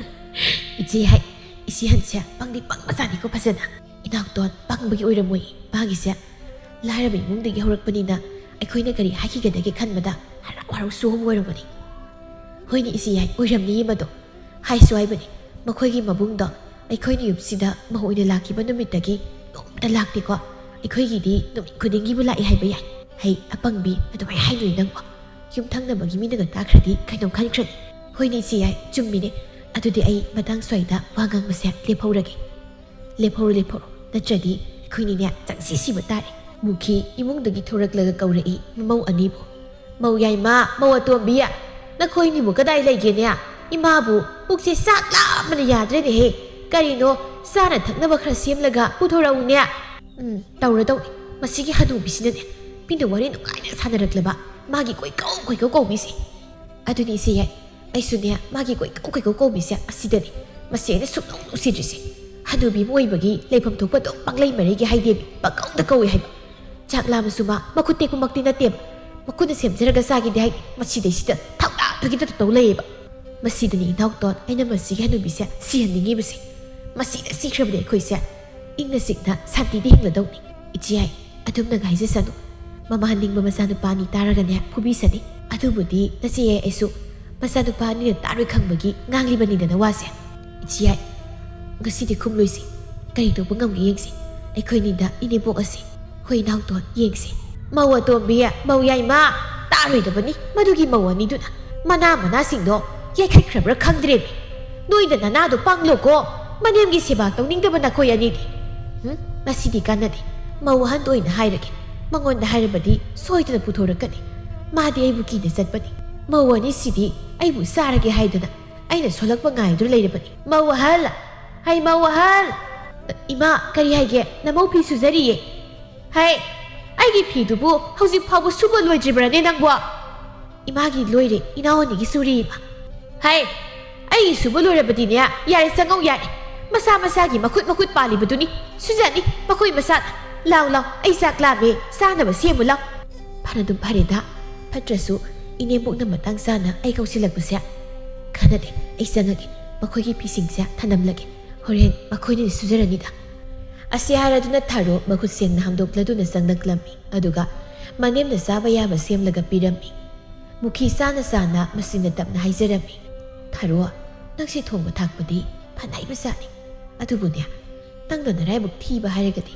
"ꯏꯆꯦ ꯍꯥꯏ, ꯏꯆꯦ ꯑꯍꯟꯁꯦ ꯄꯪꯗꯤ ꯄꯪꯕꯖꯥꯠꯅꯤꯀꯣ ꯐꯖꯅ꯫ ꯏꯅꯥꯎꯇꯣꯟ ꯄꯪꯕꯒꯤ ꯑꯣꯏꯔꯝꯃꯣꯏ ꯃꯥꯒꯤꯁꯦ꯫ ꯂꯥꯏꯔꯕ ꯏꯃꯨꯡꯗꯒꯤ ꯍꯧꯔꯛꯄꯅꯤꯅ ꯑꯩꯈꯣꯏꯅ ꯀꯔꯤ ꯍꯥꯏꯈꯤꯒꯗꯒꯦ ꯈꯟꯕꯗ ꯍꯔꯥꯎ ꯍꯔꯥꯎ ꯆꯣꯡꯕ ꯑꯣꯏꯔꯝꯒꯅꯤ"꯫ "ꯍꯣꯏꯅꯦ ꯏꯆꯦ ꯌꯥꯏ, ꯑꯣꯏꯔꯝꯅꯤꯌꯦ ꯃꯗꯣ꯫ ꯍꯥꯏꯁꯨ ꯍꯥꯏꯕꯅꯤ, ꯃꯈꯣꯏꯒꯤ ꯃꯕꯨꯡꯗꯣ ꯑꯩꯈꯣꯏꯅ ꯌꯨꯝꯁꯤꯗ ꯃꯧ ꯑꯣꯏꯅ ꯂꯥꯛꯈꯤꯕ ꯅꯨꯃꯤꯠꯇꯒꯤ ꯅꯣꯡꯃꯇ ꯂꯥꯛꯇꯦꯀꯣ꯫ ꯑꯩꯈꯣꯏꯒꯤꯗꯤ ꯅꯨꯃꯤꯠ ꯈꯨꯗꯤꯡꯒꯤꯕꯨ ꯂꯥꯛꯏ ꯍꯥꯏꯕ ꯌꯥꯏ"꯫ "ꯍꯩ, ꯑꯄꯪꯕꯤ, ꯑꯗꯨꯃꯥꯏꯅ ꯍꯥꯏꯅꯨꯅꯦ ꯅꯪꯕꯣ꯫ ꯌꯨꯝꯊꯪꯅꯕꯒꯤ ꯃꯤꯅꯒ ꯇꯥꯈ꯭ꯔꯗꯤ ꯀꯩꯅꯣꯝ ꯈꯟꯈ꯭ꯔꯅꯤ"꯫ "ꯍꯣꯏꯅꯦ ꯏꯆꯦ ꯌꯥꯏ, ꯆꯨꯝꯃꯤꯅꯦ꯫ ꯑꯗꯨꯗꯤ ꯑꯩ ꯃꯇꯥꯡ ꯁ꯭ꯋꯥꯏꯗ ꯋꯥ ꯉꯥꯡꯕꯁꯦ ꯂꯦꯞꯍꯧꯔꯒꯦ"꯫ "ꯂꯦꯞꯍꯧꯔꯣ, ꯂꯦꯞꯍꯧꯔꯣ, ꯅꯠꯇ꯭ꯔꯗꯤ ꯑꯩꯈꯣꯏꯅꯤꯅꯦ ꯆꯪꯁꯤ ꯁꯤꯕ ꯇꯥꯔꯦ"꯫ ꯃꯨꯈꯤ ꯏꯃꯨꯡꯗꯒꯤ ꯊꯣꯔꯛꯂꯒ ꯀꯧꯔꯛꯏ ꯃꯃꯧ ꯑꯅꯤꯕꯨ꯫ "ꯃꯧ ꯌꯥꯏꯃ, ꯃꯧ ꯑꯇꯣꯝꯕꯤ, ꯅꯈꯣꯏꯅꯤꯕꯨ ꯀꯗꯥꯏ ꯂꯩꯒꯦꯅꯦ? ꯏꯃꯥꯕꯨ ꯄꯨꯛꯁꯦ ꯆꯥꯛ ꯂꯥꯝꯕꯅ ꯌꯥꯗ꯭ꯔꯦꯅꯦꯍꯦ꯫ ꯀꯔꯤꯅꯣ, ꯆꯥꯅ ꯊꯛꯅꯕ ꯈꯔ ꯁꯦꯝꯂꯒ ꯄꯨꯊꯣꯔꯛꯎꯅꯦ"꯫ ꯎꯝ, ꯇꯧꯔꯗꯧꯅꯤ꯫ ꯃꯁꯤꯒꯤ ꯍꯅꯨꯕꯤꯁꯤꯅꯅꯦ, ꯃꯤꯅ ꯋꯥꯔꯤ ꯅꯨꯡꯉꯥꯏꯅ ꯁꯥꯟꯅꯔꯛꯂꯕ, ꯃꯥꯒꯤ ꯀꯣꯏꯀꯧ ꯀꯣꯏꯀꯧ ꯀꯧꯕꯤꯁꯦ꯫ ꯑꯗꯨꯅꯤ ꯏꯆꯦ ꯌꯥꯏ, ꯑꯩꯁꯨꯅꯦ, ꯃꯥꯒꯤ ꯀꯣꯏꯀꯧ ꯀꯣꯏꯀꯧ ꯀꯧꯕꯤꯁꯦ ꯑꯁꯤꯗꯅꯤ꯫ ꯃꯁꯤ ꯑꯩꯅ ꯁꯨꯛꯅꯨꯡ ꯅꯨꯡꯁꯤꯗ꯭ꯔꯤꯁꯦ꯫ ꯍꯅꯨꯕꯤ ꯑꯃ ꯑꯣꯏꯕꯒꯤ ꯂꯩꯐꯝ ꯊꯣꯛꯄ ꯑꯗꯨꯝ ꯄꯪꯂꯩ ꯃꯔꯩꯒꯦ ꯍꯥꯏꯗꯦꯕꯤ, ꯄꯪꯀꯧꯗ ꯀꯧꯏ ꯍꯥꯏꯕ꯫ ꯆꯥꯛ ꯂꯥꯝꯃꯁꯨ ꯃꯥ ꯃꯈꯨꯠ ꯇꯦꯛꯄꯃꯛꯇꯤ ꯅꯠꯇꯦꯕ꯫ ꯃꯈꯨꯠꯅ ꯁꯦꯝꯖꯔꯒ ꯆꯥꯒꯦꯗꯤ ꯍꯥꯏꯗꯦ, ꯃꯁꯤꯗꯩꯁꯤꯗ ꯊꯧꯗꯥ ꯊꯧꯒꯤꯗ ꯇꯧ ꯂꯩꯌꯦꯕ꯫ ꯃꯁꯤꯗꯅꯤ ꯏꯅꯥꯎꯇꯣꯟ ꯑꯩꯅ ꯃꯁꯤꯒꯤ ꯍꯅꯨꯕꯤꯁꯦ ꯁꯤꯍꯟꯅꯤꯡꯉꯤꯕꯁꯦ꯫ ꯃꯁꯤꯗ ꯁꯤꯈ꯭ꯔꯕꯗꯤ ꯑꯩꯈꯣꯏꯁꯦ ꯏꯪꯅ ꯆꯤꯛꯅ ꯁꯥꯟꯇꯤꯗ ꯍꯤꯡꯂꯗꯧꯅꯤ꯫ ꯏꯆꯦ ꯌꯥꯏ, ꯑꯗꯨꯝꯅꯒ ꯍꯥꯏꯖꯁꯅꯨ꯫ ꯃꯃꯥ ꯅꯤꯡꯕ ꯃꯆꯥꯅꯨꯄꯥꯅꯤ ꯇꯥꯔꯒꯅꯦ ꯐꯨꯕꯤꯁꯅꯤ꯫ ꯑꯗꯨꯕꯨꯗꯤ ꯅꯆꯦ ꯌꯥꯏ ꯑꯩꯁꯨ ꯃꯆꯥꯅꯨꯄꯥ ꯑꯅꯤꯅ ꯇꯥꯔꯣꯏ ꯈꯪꯕꯒꯤ ꯉꯥꯡꯂꯤꯕꯅꯤꯗꯅ ꯋꯥꯁꯦ꯫ ꯏꯆꯦ ꯌꯥꯏ, ꯉꯁꯤꯗꯤ ꯈꯨꯝꯂꯣꯏꯁꯤ꯫ ꯀꯔꯤ ꯇꯧꯕ ꯉꯝꯒꯦ ꯌꯦꯡꯁꯤ꯫ ꯑꯩꯈꯣꯏꯅꯤꯗ ꯏꯅꯦꯝꯕꯣꯛ ꯑꯁꯤ꯫ ꯍꯣꯏ ꯏꯅꯥꯎꯇꯣꯟ, ꯌꯦꯡꯁꯤ꯫ ꯃꯧ ꯑꯇꯣꯝꯕꯤ, ꯃꯧ ꯌꯥꯏꯃ, ꯇꯥꯔꯣꯏꯗꯕꯅꯤ ꯃꯗꯨꯒꯤ ꯃꯧ ꯑꯅꯤꯗꯨꯅ꯫ ꯃꯅꯥ ꯃꯅꯥꯁꯤꯡꯗꯣ ꯌꯩꯈꯠꯈ꯭ꯔꯕ꯭ꯔꯥ ꯈꯪꯗ꯭ꯔꯦꯃꯤ꯫ ꯅꯣꯏꯗ ꯅꯅꯥꯗꯣ ꯄꯪꯂꯣꯀꯣ꯫ ꯃꯅꯦꯝꯒꯤ ꯁꯦꯕꯥ ꯇꯧꯅꯤꯡꯗꯕ ꯅꯈꯣꯏ ꯑꯅꯤꯗꯤ꯫ ꯍꯨꯝ, ꯃꯁꯤꯗꯤ ꯀꯥꯟꯅꯗꯦ꯫ ꯃꯧ ꯑꯍꯟꯗ ꯑꯣꯏꯅ ꯍꯥꯏꯔꯒꯦ꯫ ꯃꯉꯣꯟꯗ ꯍꯥꯏꯔꯕꯗꯤ ꯁꯣꯏꯗꯅ ꯄꯨꯊꯣꯔꯛꯀꯅꯤ꯫ ꯃꯥꯗꯤ ꯑꯩꯕꯨ ꯀꯤꯅ ꯆꯠꯄꯅꯤ꯫ ꯃꯧ ꯑꯅꯤꯁꯤꯗꯤ ꯑꯩꯕꯨ ꯆꯥꯔꯒꯦ ꯍꯥꯏꯗꯅ ꯑꯩꯅ ꯁꯣꯜꯂꯛꯄ ꯉꯥꯏꯗꯨꯅ ꯂꯩꯔꯕꯅꯤ꯫ ꯃꯧ ꯑꯍꯜ! ꯍꯩ, ꯃꯧ ꯑꯍꯜ! ꯏꯃꯥ, ꯀꯔꯤ ꯍꯥꯏꯒꯦ? ꯅꯃꯧ ꯐꯤ ꯁꯨꯖꯔꯤꯌꯦ꯫ ꯍꯩ, ꯑꯩꯒꯤ ꯐꯤꯗꯨꯕꯨ ꯍꯧꯖꯤꯛ ꯐꯥꯎꯕ ꯁꯨꯕ ꯂꯣꯏꯗ꯭ꯔꯤꯕ꯭ꯔꯅꯦ ꯅꯪꯕꯣ? ꯏꯃꯥꯒꯤ ꯂꯣꯏꯔꯦ, ꯏꯅꯥꯎ ꯑꯅꯤꯒꯤ ꯁꯨꯔꯤ, ꯏꯃꯥ꯫ ꯍꯩ, ꯑꯩꯒꯤ ꯁꯨꯕ ꯂꯣꯏꯔꯕꯗꯤꯅꯦ, ꯌꯥꯔꯦ, ꯆꯪꯉꯧ ꯌꯥꯔꯦ꯫ ꯃꯁꯥ ꯃꯁꯥꯒꯤ ꯃꯈꯨꯠ ꯃꯈꯨꯠ ꯄꯥꯜꯂꯤꯕꯗꯨꯅꯤ꯫ ꯁꯨꯖꯅꯤ, ꯃꯈꯣꯏ ꯃꯁꯥꯅ꯫ ꯂꯥꯎ, ꯂꯥꯎ, ꯑꯩ ꯆꯥꯛ ꯂꯥꯝꯃꯦ, ꯆꯥꯅꯕ ꯁꯦꯝꯃꯨ ꯂꯥꯎ꯫ ꯐꯅꯗꯨꯝ ꯐꯔꯦꯗ, ꯐꯠꯇ꯭ꯔꯁꯨ ꯏꯅꯦꯝꯕꯣꯛꯅ ꯃꯇꯥꯡ ꯆꯥꯅ ꯑꯩ ꯀꯧꯁꯤꯜꯂꯛꯄꯁꯦ꯫ ꯀꯥꯟꯅꯗꯦ, ꯑꯩ ꯆꯪꯉꯒꯦ, ꯃꯈꯣꯏꯒꯤ ꯐꯤꯁꯤꯡꯁꯦ ꯊꯅꯝꯂꯒꯦ꯫ ꯍꯣꯔꯦꯟ ꯃꯈꯣꯏꯅ ꯁꯨꯖꯔꯅꯤꯗ꯫ ꯑꯁꯤ ꯍꯥꯏꯔꯗꯨꯅ ꯊꯥꯔꯣ ꯃꯈꯨꯠ ꯁꯦꯡꯅ ꯍꯥꯝꯗꯣꯛꯂꯗꯨꯅ ꯆꯪꯂꯛꯂꯝꯃꯤ꯫ ꯑꯗꯨꯒ ꯃꯅꯦꯝꯅ ꯆꯥꯕ ꯌꯥꯕ ꯁꯦꯝꯂꯒ ꯄꯤꯔꯝꯃꯤ꯫ ꯃꯨꯈꯤ ꯆꯥꯅ ꯆꯥꯅ ꯃꯆꯤꯟꯅ ꯇꯞꯅ ꯍꯥꯏꯖꯔꯝꯃꯤ, "ꯊꯥꯔꯣ, ꯅꯪꯁꯤ ꯊꯣꯡꯕ ꯊꯥꯛꯄꯗꯤ ꯐꯅ ꯍꯩꯕꯖꯥꯠꯅꯤ꯫ ꯑꯗꯨꯕꯨꯅꯦ, ꯅꯪꯅ ꯅꯔꯥꯏꯕꯛ ꯊꯤꯕ ꯍꯥꯏꯔꯒꯗꯤ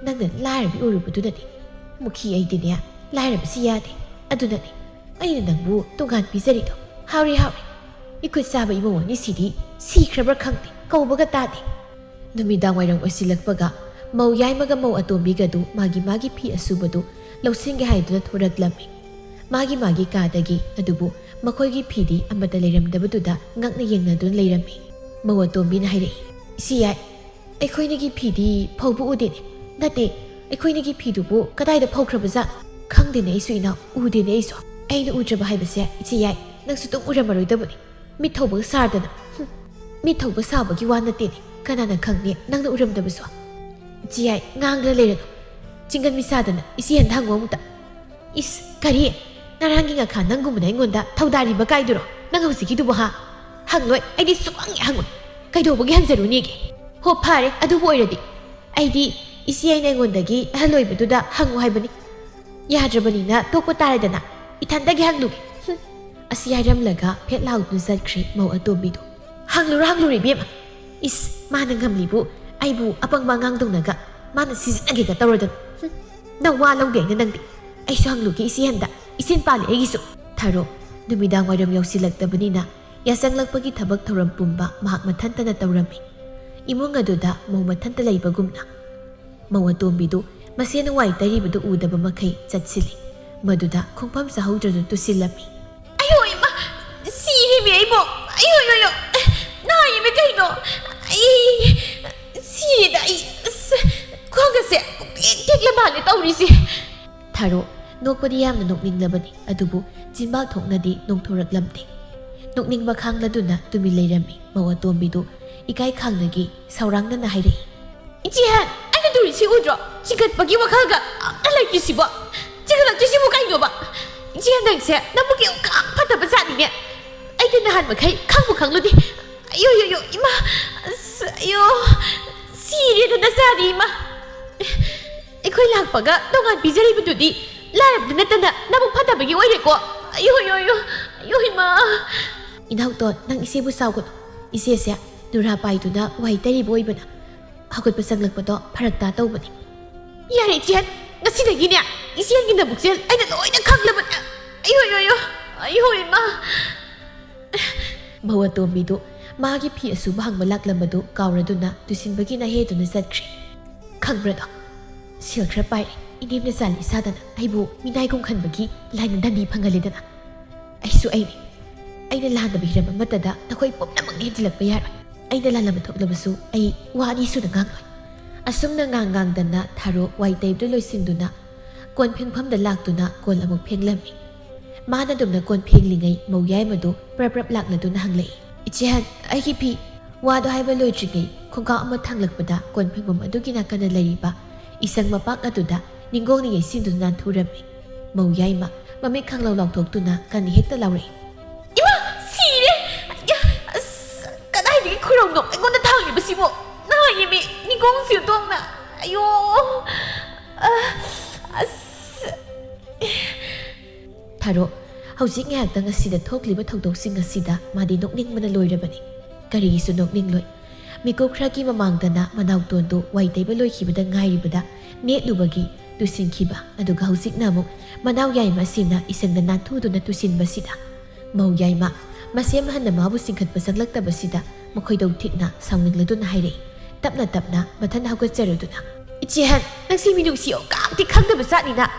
ꯅꯪꯅ ꯂꯥꯏꯔꯕꯤ ꯑꯣꯏꯔꯨꯕꯗꯨꯅꯅꯤ꯫ ꯃꯨꯈꯤ ꯑꯩꯗꯤꯅꯦ, ꯂꯥꯏꯔꯕꯁꯤ ꯌꯥꯗꯦ꯫ ꯑꯗꯨꯅꯅꯤ ꯑꯩꯅ ꯅꯪꯕꯨ ꯇꯣꯉꯥꯟ ꯄꯤꯖꯔꯤꯗꯣ꯫ ꯍꯥꯎꯔꯦ, ꯍꯥꯎꯔꯦ꯫ ꯏꯈꯨꯠ ꯆꯥꯕ ꯏꯃꯧ ꯑꯅꯤꯁꯤꯗꯤ ꯁꯤꯈ꯭ꯔꯕ꯭ꯔꯥ ꯈꯪꯗꯦ, ꯀꯧꯕꯒ ꯇꯥꯗꯦ"꯫ ꯅꯨꯃꯤꯗꯥꯡ ꯋꯥꯏꯔꯝ ꯑꯣꯏꯁꯤꯜꯂꯛꯄꯒ ꯃꯧ ꯌꯥꯏꯃꯒ ꯃꯧ ꯑꯇꯣꯝꯕꯤꯒꯗꯨ ꯃꯥꯒꯤ ꯃꯥꯒꯤ ꯐꯤ ꯑꯁꯨꯕꯗꯨ ꯂꯧꯁꯤꯟꯒꯦ ꯍꯥꯏꯗꯨꯅ ꯊꯣꯔꯛꯂꯝꯃꯤ꯫ ꯃꯥꯒꯤ ꯃꯥꯒꯤ ꯀꯥꯗꯒꯤ꯫ ꯑꯗꯨꯕꯨ ꯃꯈꯣꯏꯒꯤ ꯐꯤꯗꯤ ꯑꯃꯠꯇ ꯂꯩꯔꯝꯗꯕꯗꯨꯗ ꯉꯛꯅ ꯌꯦꯡꯅꯗꯨꯅ ꯂꯩꯔꯝꯃꯤ꯫ ꯃꯧ ꯑꯇꯣꯝꯕꯤꯅ ꯍꯥꯏꯔꯛꯏ, "ꯏꯆꯦ ꯌꯥꯏ, ꯑꯩꯈꯣꯏꯅꯤꯒꯤ ꯐꯤꯗꯤ ꯐꯧꯕ ꯎꯗꯦꯅꯦ꯫ ꯅꯠꯇꯦ, ꯑꯩꯈꯣꯏꯅꯤꯒꯤ ꯐꯤꯗꯨꯕꯨ ꯀꯗꯥꯏꯗ ꯐꯧꯈ꯭ꯔꯕꯖꯥꯠꯅꯣ? ꯈꯪꯗꯦꯅꯦ ꯑꯩꯁꯨ ꯏꯅꯥꯎ, ꯎꯗꯦꯅꯦ ꯑꯩꯁꯨ꯫ ꯑꯩꯅ ꯎꯗ꯭ꯔꯕ ꯍꯥꯏꯕꯁꯦ ꯏꯆꯦ ꯌꯥꯏ, ꯅꯪꯁꯨ ꯑꯗꯨꯝ ꯎꯔꯝꯃꯔꯣꯏꯗꯕꯅꯤ꯫ ꯃꯤꯠ ꯊꯧꯕꯒ ꯁꯥꯗꯅ꯫ ꯍꯨꯝ, ꯃꯤꯠ ꯊꯧꯕ ꯁꯥꯕꯒꯤ ꯋꯥ ꯅꯠꯇꯦꯅꯦ꯫ ꯀꯅꯥꯅ ꯈꯪꯅꯤ ꯅꯪꯅ ꯎꯔꯝꯗꯕꯁꯨ?" "ꯏꯆꯦ ꯌꯥꯏ, ꯉꯥꯡꯗꯅ ꯂꯩꯔꯅꯨ꯫ ꯆꯤꯡꯒꯟ ꯃꯤꯁꯥꯗꯅ ꯏꯆꯦ ꯍꯟꯗ ꯍꯪꯉꯣ ꯑꯃꯨꯛꯇ"꯫ ꯏꯁ, ꯀꯔꯤ? ꯉꯔꯥꯡꯒꯤ ꯉꯥꯈꯥ ꯅꯪꯒꯨꯝꯕꯅ ꯑꯩꯉꯣꯟꯗ ꯊꯧꯗꯥꯔꯤꯕ ꯀꯥꯏꯗꯨꯔꯣ? ꯅꯪ ꯍꯧꯖꯤꯛꯀꯤꯗꯨꯕꯨ ꯍꯥ? ꯍꯪꯂꯣꯏ, ꯑꯩꯗꯤ ꯁꯨꯛꯍꯪ ꯍꯦꯛ ꯍꯪꯉꯣꯏ꯫ ꯀꯩꯗꯧꯕꯒꯤ ꯍꯪꯖꯔꯨꯅꯤꯒꯦ? ꯍꯣ, ꯐꯔꯦ, ꯑꯗꯨꯕꯨ ꯑꯣꯏꯔꯗꯤ꯫ ꯑꯩꯗꯤ ꯏꯆꯦ ꯑꯩꯅ ꯑꯩꯉꯣꯟꯗꯒꯤ ꯑꯍꯜ ꯑꯣꯏꯕꯗꯨꯗ ꯍꯪꯉꯨ ꯍꯥꯏꯕꯅꯤ꯫ ꯌꯥꯗ꯭ꯔꯕꯅꯤꯅ ꯇꯣꯛꯄ ꯇꯥꯔꯦꯗꯅ꯫ ꯏꯊꯟꯗꯒꯤ ꯍꯪꯂꯨꯒꯦ꯫ ꯍꯨꯝ꯫ ꯑꯁꯤ ꯍꯥꯏꯔꯝꯂꯒ ꯐꯦꯠ ꯂꯥꯎꯗꯨꯅ ꯆꯠꯈ꯭ꯔꯦ ꯃꯧ ꯑꯇꯣꯝꯕꯤꯗꯨ꯫ ꯍꯪꯂꯨꯔꯣ, ꯍꯪꯂꯨꯔꯣ, ꯏꯕꯦꯝꯃ꯫ ꯏꯁ, ꯃꯥꯅ ꯉꯝꯂꯤꯕꯨ ꯑꯩꯕꯨ ꯑꯄꯪꯕ ꯑꯉꯥꯡꯗꯧꯅꯒ ꯃꯥꯅ ꯁꯤꯖꯤꯟꯅꯒꯦꯒ ꯇꯧꯔꯗꯅ꯫ ꯍꯨꯝ꯫ ꯅꯪ ꯋꯥ ꯂꯧꯗꯦ ꯑꯩꯅ ꯅꯪꯗꯤ꯫ ꯑꯩꯁꯨ ꯍꯪꯂꯨꯒꯦ ꯏꯆꯦ ꯍꯟꯗ꯫ ꯏꯆꯦꯟ ꯄꯥꯜꯂꯦ ꯑꯩꯒꯤꯁꯨ꯫ ꯊꯥꯔꯣ, ꯅꯨꯃꯤꯗꯥꯡ ꯋꯥꯏꯔꯝ ꯌꯧꯁꯤꯜꯂꯛꯇꯕꯅꯤꯅ ꯌꯥꯆꯪꯂꯛꯄꯒꯤ ꯊꯕꯛ ꯊꯧꯔꯝ ꯄꯨꯝꯕ ꯃꯍꯥꯛ ꯃꯊꯟꯇꯅ ꯇꯧꯔꯝꯃꯤ꯫ ꯏꯃꯨꯡ ꯑꯗꯨꯗ ꯃꯧ ꯃꯊꯟꯇ ꯂꯩꯕꯒꯨꯝꯅ꯫ ꯃꯧ ꯑꯇꯣꯝꯕꯤꯗꯨ ꯃꯁꯦꯟ ꯋꯥꯏ ꯇꯩꯔꯤꯕꯗꯨ ꯎꯗꯕ ꯃꯈꯩ ꯆꯠꯁꯤꯜꯂꯤ꯫ ꯃꯗꯨꯗ ꯈꯣꯡꯐꯝ ꯆꯥꯍꯧꯗ꯭ꯔꯗꯨꯅ ꯇꯨꯁꯤꯜꯂꯝꯃꯤ꯫ ꯑꯌꯣ ꯏꯃꯥ! ꯁꯤꯔꯦꯃꯤ ꯑꯩꯕꯣ! ꯑꯌꯣ, ꯑꯌꯣ, ꯑꯌꯣ! ꯅꯥꯏꯌꯦꯃꯤ ꯀꯩꯅꯣ? ꯑꯩ ꯁꯤꯔꯦꯗ ꯑꯩ! ꯑꯁ, ꯈ꯭ꯋꯥꯡꯒꯁꯦ ꯄꯨꯛꯇꯦꯛ ꯇꯦꯛꯂ ꯃꯥꯜꯂꯦ ꯇꯧꯔꯤꯁꯦ꯫ ꯊꯥꯔꯣ ꯅꯣꯛꯄꯗꯤ ꯌꯥꯝꯅ ꯅꯣꯛꯅꯤꯡꯂꯕꯅꯤ, ꯑꯗꯨꯕꯨ ꯆꯤꯟꯕꯥꯜ ꯊꯣꯛꯅꯗꯤ ꯅꯣꯡꯊꯣꯔꯛꯂꯝꯗꯦ꯫ ꯅꯣꯛꯅꯤꯡꯕ ꯈꯥꯡꯂꯗꯨꯅ ꯇꯨꯃꯤꯟ ꯂꯩꯔꯝꯃꯤ꯫ ꯃꯧ ꯑꯇꯣꯝꯕꯤꯗꯨ ꯏꯀꯥꯏ ꯈꯥꯡꯅꯒꯤ ꯁꯥꯎꯔꯥꯡꯅꯅ ꯍꯥꯏꯔꯛꯏ꯫ ꯏꯆꯦ ꯍꯦꯟ, ꯑꯩꯅ ꯇꯧꯔꯤꯁꯤ ꯎꯗ꯭ꯔꯣ? ꯆꯤꯡꯈꯠꯄꯒꯤ ꯋꯥꯈꯜꯒ ꯑꯝꯇ ꯂꯩꯇ꯭ꯔꯤꯁꯤꯕꯣ? ꯆꯤꯡꯈꯠꯂꯛꯇ꯭ꯔꯤꯁꯤꯕꯨ ꯀꯩꯅꯣꯕ? ꯏꯆꯦ ꯍꯦꯟ, ꯅꯪꯁꯦ ꯅꯕꯨꯛ ꯌꯥꯝ ꯐꯠꯇꯕ ꯖꯥꯠꯅꯤꯅꯦ꯫ ꯑꯩꯗꯤ ꯅꯍꯥꯟ ꯃꯈꯩ ꯈꯪꯕꯨ ꯈꯪꯂꯨꯗꯦ꯫ ꯑꯌꯣ, ꯑꯌꯣ, ꯑꯌꯣ, ꯏꯃꯥ! ꯑꯁ, ꯑꯌꯣ! ꯁꯤꯔꯦꯗꯅ ꯆꯥꯔꯤ, ꯏꯃꯥ! ꯑꯩꯈꯣꯏ ꯂꯥꯛꯄꯒ ꯇꯣꯉꯥꯟ ꯄꯤꯖꯔꯤꯕꯗꯨꯗꯤ ꯂꯥꯏꯔꯕꯗꯨ ꯅꯠꯇꯅ ꯅꯕꯨꯛ ꯐꯠꯇꯕꯒꯤ ꯑꯣꯏꯔꯦꯀꯣ꯫ ꯑꯌꯣ, ꯑꯌꯣ, ꯑꯌꯣ, ꯑꯌꯣ, ꯏꯃꯥ! ꯏꯅꯥꯎꯇꯣꯟ, ꯅꯪ ꯏꯆꯦꯕꯨ ꯁꯥꯎꯒꯅꯨ꯫ ꯏꯆꯦꯁꯦ ꯅꯨꯔꯥ ꯄꯥꯏꯗꯨꯅ ꯋꯥꯏ ꯇꯩꯔꯤꯕ ꯑꯣꯏꯕꯅ꯫ ꯍꯧꯒꯠꯄ ꯆꯪꯂꯛꯄꯗꯣ ꯐꯔꯛ ꯇꯥ ꯇꯧꯕꯅꯤ꯫ ꯌꯥꯔꯦ, ꯏꯆꯦ, ꯉꯁꯤꯗꯒꯤꯅꯦ ꯏꯆꯦꯒꯤ ꯅꯕꯨꯛꯁꯦ ꯑꯩꯅ ꯂꯣꯏꯅ ꯈꯪꯂꯕꯅꯦ꯫ ꯑꯌꯣ, ꯑꯌꯣ, ꯑꯌꯣ, ꯑꯌꯣ, ꯏꯃꯥ! ꯃꯧ ꯑꯇꯣꯝꯕꯤꯗꯨ ꯃꯥꯒꯤ ꯐꯤ ꯑꯁꯨꯕ ꯍꯪꯕ ꯂꯥꯛꯂꯝꯕꯗꯨ ꯀꯥꯎꯔꯗꯨꯅ ꯇꯨꯁꯤꯟꯕꯒꯤ ꯅꯍꯦꯗꯨꯅ ꯆꯠꯈ꯭ꯔꯦ꯫ ꯈꯪꯕ꯭ꯔꯗꯣ? ꯁꯦꯜ ꯈꯔ ꯄꯥꯏꯔꯦ, ꯏꯅꯦꯝꯅ ꯆꯥꯂꯤ ꯁꯥꯗꯅ ꯑꯩꯕꯨ ꯃꯤꯅꯥꯏꯒꯨꯝ ꯈꯟꯕꯒꯤ ꯂꯥꯏꯅ ꯗꯟꯗꯤ ꯐꯪꯍꯜꯂꯦꯗꯅ꯫ ꯑꯩꯁꯨ ꯑꯩꯅꯤ꯫ ꯑꯩꯅ ꯂꯥꯟꯗꯕ ꯍꯤꯔꯝ ꯑꯃꯠꯇꯗ ꯅꯈꯣꯏ ꯄꯨꯝꯅꯃꯛꯅ ꯍꯦꯟꯖꯤꯜꯂꯛꯄ ꯌꯥꯔꯣꯏ꯫ ꯑꯩꯅ ꯂꯥꯜꯂꯝꯕ ꯊꯣꯛꯂꯕꯁꯨ ꯑꯩ ꯋꯥ ꯑꯅꯤ ꯁꯨꯅ ꯉꯥꯡꯂꯣꯏ꯫ ꯑꯁꯨꯝꯅ ꯉꯥꯡ ꯉꯥꯡꯗꯅ ꯊꯥꯔꯣ ꯋꯥꯏ ꯇꯩꯕꯗꯨ ꯂꯣꯏꯁꯤꯟꯗꯨꯅ ꯀꯣꯟ ꯐꯦꯡꯐꯝꯗ ꯂꯥꯛꯇꯨꯅ ꯀꯣꯟ ꯑꯃꯨꯛ ꯐꯦꯡꯂꯝꯃꯤ꯫ ꯃꯥꯅ ꯑꯗꯨꯝꯅ ꯀꯣꯟ ꯐꯦꯡꯂꯤꯉꯩ ꯃꯧ ꯌꯥꯏꯃꯗꯨ ꯄ꯭ꯔꯞ ꯄ꯭ꯔꯞ ꯂꯥꯛꯂꯗꯨꯅ ꯍꯪꯂꯛꯏ, "ꯏꯆꯦꯍꯟ, ꯑꯩꯒꯤ ꯐꯤ"꯫ ꯋꯥꯗꯣ ꯍꯥꯏꯕ ꯂꯣꯏꯗ꯭ꯔꯤꯉꯩ ꯈꯣꯡꯀꯥꯎ ꯑꯃ ꯊꯥꯡꯂꯛꯄꯗ ꯀꯣꯟ ꯐꯦꯡꯐꯝ ꯑꯗꯨꯒꯤ ꯅꯥꯀꯟꯗ ꯂꯩꯔꯤꯕ ꯏꯁꯪ ꯃꯄꯥꯛ ꯑꯗꯨꯗ ꯅꯤꯡꯒꯣꯡꯅ ꯌꯩꯁꯤꯟꯗꯨꯅ ꯅꯥꯟꯊꯨꯔꯝꯃꯤ꯫ ꯃꯧ ꯌꯥꯏꯃ ꯃꯃꯤꯠ ꯈꯪꯂꯧ ꯂꯥꯎꯊꯣꯛꯇꯨꯅ ꯀꯟꯅ ꯍꯦꯛꯇ ꯂꯥꯎꯔꯛꯏ꯫ "ꯏꯃꯥ! ꯁꯤꯔꯦ! ꯑꯌꯥ! ꯑꯁ! ꯀꯗꯥꯏꯗꯒꯤ ꯈꯨꯔꯧꯅꯣ ꯑꯩꯉꯣꯟꯗ ꯊꯥꯡꯂꯤꯕꯁꯤꯕꯣ? ꯅꯥꯏꯌꯦꯃꯤ! ꯅꯤꯡꯒꯣꯡ ꯁꯤꯔꯇꯣꯛꯅ! ꯑꯌꯣ! ꯑ, ꯑꯁ!" ꯊꯥꯔꯣ, ꯍꯧꯖꯤꯛ ꯉꯥꯏꯍꯥꯛꯇꯪ ꯑꯁꯤꯗ ꯊꯣꯛꯂꯤꯕ ꯊꯧꯗꯣꯛꯁꯤꯡ ꯑꯁꯤꯗ ꯃꯥꯗꯤ ꯅꯣꯛꯅꯤꯡꯕꯅ ꯂꯣꯏꯔꯕꯅꯤ꯫ ꯀꯔꯤꯒꯤꯁꯨ ꯅꯣꯛꯅꯤꯡꯂꯣꯏ꯫ ꯃꯤꯀꯨꯞ ꯈꯔꯒꯤ ꯃꯃꯥꯡꯗꯅ ꯃꯅꯥꯎꯇꯣꯟꯗꯨ ꯋꯥꯏ ꯇꯩꯕ ꯂꯣꯏꯈꯤꯕꯗ ꯉꯥꯏꯔꯤꯕꯗ ꯅꯦꯠꯂꯨꯕꯒꯤ ꯇꯨꯁꯤꯟꯈꯤꯕ, ꯑꯗꯨꯒ ꯍꯧꯖꯤꯛꯅ ꯑꯃꯨꯛ ꯃꯅꯥꯎ ꯌꯥꯏꯃ ꯑꯁꯤꯅ ꯏꯁꯪꯗ ꯅꯥꯟꯊꯨꯗꯨꯅ ꯇꯨꯁꯤꯟꯕꯁꯤꯗ, ꯃꯧ ꯌꯥꯏꯃ ꯃꯁꯦꯝ ꯍꯟꯅ ꯃꯥꯕꯨ ꯆꯤꯡꯈꯠꯄ ꯆꯪꯂꯛꯇꯕꯁꯤꯗ ꯃꯈꯣꯏꯗꯧ ꯊꯤꯠꯅ ꯁꯥꯎꯅꯤꯡꯂꯗꯨꯅ ꯍꯥꯏꯔꯛꯏ, ꯇꯞꯅ ꯇꯞꯅ ꯃꯊꯟ ꯍꯧꯒꯠꯆꯔꯗꯨꯅ꯫ "ꯏꯆꯦ ꯍꯟ, ꯅꯪꯁꯤ ꯃꯤꯅꯨꯡꯁꯤ ꯑꯣꯀꯥꯝꯇꯤ ꯈꯪꯗꯕ ꯖꯥꯠꯅꯤꯅ꯫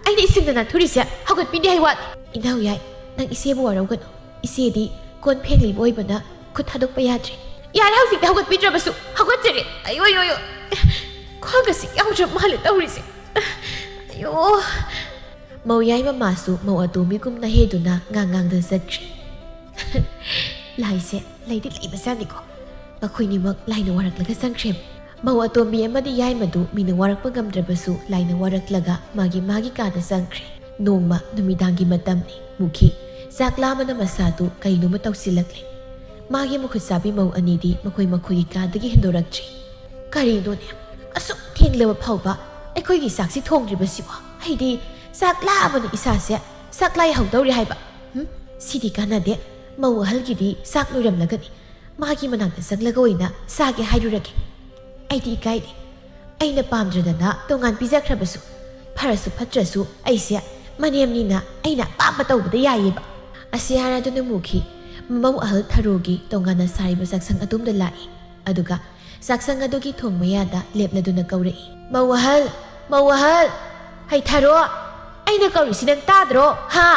ꯑꯩꯅ ꯏꯁꯪꯗ ꯅꯥꯟꯊꯨꯔꯤꯁꯦ ꯍꯧꯒꯠꯄꯤꯗꯦ ꯍꯥꯏ ꯋꯥꯅꯤ꯫ ꯏꯅꯥꯎ ꯌꯥꯏ, ꯅꯪ ꯏꯆꯦꯕꯨ ꯋꯥꯔꯧꯒꯅꯨ꯫ ꯏꯆꯦꯗꯤ ꯀꯣꯟ ꯐꯦꯡꯂꯤꯕ ꯑꯣꯏꯕꯅ ꯈꯨꯠ ꯊꯥꯗꯣꯛꯄ ꯌꯥꯗ꯭ꯔꯦ꯫ ꯌꯥꯔꯦ, ꯍꯧꯖꯤꯛꯇꯤ ꯍꯧꯒꯠꯄꯤꯗ꯭ꯔꯕꯁꯨ ꯍꯧꯒꯠꯆꯔꯦ꯫ ꯑꯌꯣ, ꯑꯌꯣ, ꯑꯌꯣ꯫ ꯈ꯭ꯋꯥꯡꯒꯁꯤ ꯌꯥꯎꯗ꯭ꯔ ꯃꯥꯜꯂꯦ ꯇꯧꯔꯤꯁꯦ꯫ ꯑꯌꯣ!" ꯃꯧ ꯌꯥꯏꯃ ꯃꯥꯁꯨ ꯃꯧ ꯑꯇꯣꯝꯕꯤꯒꯨꯝꯅ ꯍꯦꯗꯨꯅ ꯉꯥꯡ ꯉꯥꯡꯗ ꯆꯠꯈ꯭ꯔꯦ꯫ ꯂꯥꯏꯁꯦ ꯂꯩꯗꯤ ꯂꯩꯕꯖꯥꯠꯅꯤꯀꯣ꯫ ꯃꯈꯣꯏꯅꯤꯃꯛ ꯂꯥꯏꯅ ꯋꯥꯔꯛꯂꯒ ꯆꯪꯈ꯭ꯔꯦ꯫ ꯃꯧ ꯑꯇꯣꯝꯕꯤ ꯑꯃꯗꯤ ꯌꯥꯏꯃꯗꯨ ꯃꯤꯅ ꯋꯥꯔꯛꯄ ꯉꯝꯗ꯭ꯔꯕꯁꯨ ꯂꯥꯏꯅ ꯋꯥꯔꯛꯂꯒ ꯃꯥꯒꯤ ꯃꯥꯒꯤ ꯀꯥꯗ ꯆꯪꯈ꯭ꯔꯦ꯫ ꯅꯣꯡꯃ ꯅꯨꯃꯤꯗꯥꯡꯒꯤ ꯃꯇꯝꯅꯤ꯫ ꯃꯨꯈꯤ ꯆꯥꯛ ꯂꯥꯝꯕꯅ ꯃꯁꯥꯗꯨ ꯀꯔꯤꯅꯣꯃ ꯇꯧꯁꯤꯜꯂꯛꯂꯦ꯫ ꯃꯥꯒꯤ ꯃꯈꯨꯠ ꯆꯥꯕꯤ ꯃꯧ ꯑꯅꯤꯗꯤ ꯃꯈꯣꯏ ꯃꯈꯣꯏꯒꯤ ꯀꯥꯗꯒꯤ ꯍꯦꯟꯗꯣꯔꯛꯇ꯭ꯔꯤ꯫ "ꯀꯔꯤꯅꯣꯅꯦ? ꯑꯁꯨꯛ ꯊꯦꯡꯂꯕ ꯐꯥꯎꯕ ꯑꯩꯈꯣꯏꯒꯤ ꯆꯥꯛꯁꯤ ꯊꯣꯡꯗ꯭ꯔꯤꯕꯁꯤꯕꯣ? ꯑꯩꯗꯤ ꯆꯥꯛ ꯂꯥꯝꯕꯅ ꯏꯁꯥꯁꯦ ꯆꯥꯛꯂꯥꯏ ꯍꯧꯗꯧꯔꯦ ꯍꯥꯏꯕ꯫ ꯍꯨꯝ, ꯁꯤꯗꯤ ꯀꯥꯟꯅꯗꯦ꯫ ꯃꯧ ꯑꯍꯜꯒꯤꯗꯤ ꯆꯥꯛ ꯂꯣꯏꯔꯝꯂꯒꯅꯤ꯫ ꯃꯥꯒꯤ ꯃꯅꯥꯛꯇ ꯆꯪꯂꯒ ꯑꯣꯏꯅ ꯆꯥꯒꯦ ꯍꯥꯏꯔꯨꯔꯒꯦ꯫ ꯑꯩꯗꯤ ꯏꯀꯥꯏꯗꯦ꯫ ꯑꯩꯅ ꯄꯥꯝꯗ꯭ꯔꯗꯅ ꯇꯣꯉꯥꯟ ꯄꯤꯖꯈ꯭ꯔꯕꯁꯨ, ꯐꯔꯁꯨ ꯐꯠꯇ꯭ꯔꯁꯨ ꯑꯩꯁꯦ ꯃꯅꯦꯝꯅꯤꯅ ꯑꯩꯅ ꯑꯄꯥꯝꯕ ꯇꯧꯕꯗ ꯌꯥꯏꯌꯦꯕ꯫" ꯑꯁꯤ ꯍꯥꯏꯔꯗꯨꯅ ꯃꯨꯈꯤ꯫ ꯃꯧ ꯑꯍꯜ ꯊꯔꯣꯒꯤ ꯇꯣꯉꯥꯟꯅ ꯁꯥꯔꯤꯕ ꯆꯥꯛꯁꯪ ꯑꯗꯣꯝꯗ ꯂꯥꯛꯏ꯫ ꯑꯗꯨꯒ ꯆꯥꯛꯁꯪ ꯑꯗꯨꯒꯤ ꯊꯣꯡ ꯃꯌꯥꯗ ꯂꯦꯞꯂꯗꯨꯅ ꯀꯧꯔꯛꯏ, "ꯃꯧ ꯑꯍꯜ! ꯃꯧ ꯑꯍꯜ! ꯍꯩ ꯊꯥꯔꯣ! ꯑꯩꯅ ꯀꯧꯔꯤꯁꯤ ꯅꯪ ꯇꯥꯗ꯭ꯔꯣ? ꯍꯥ?"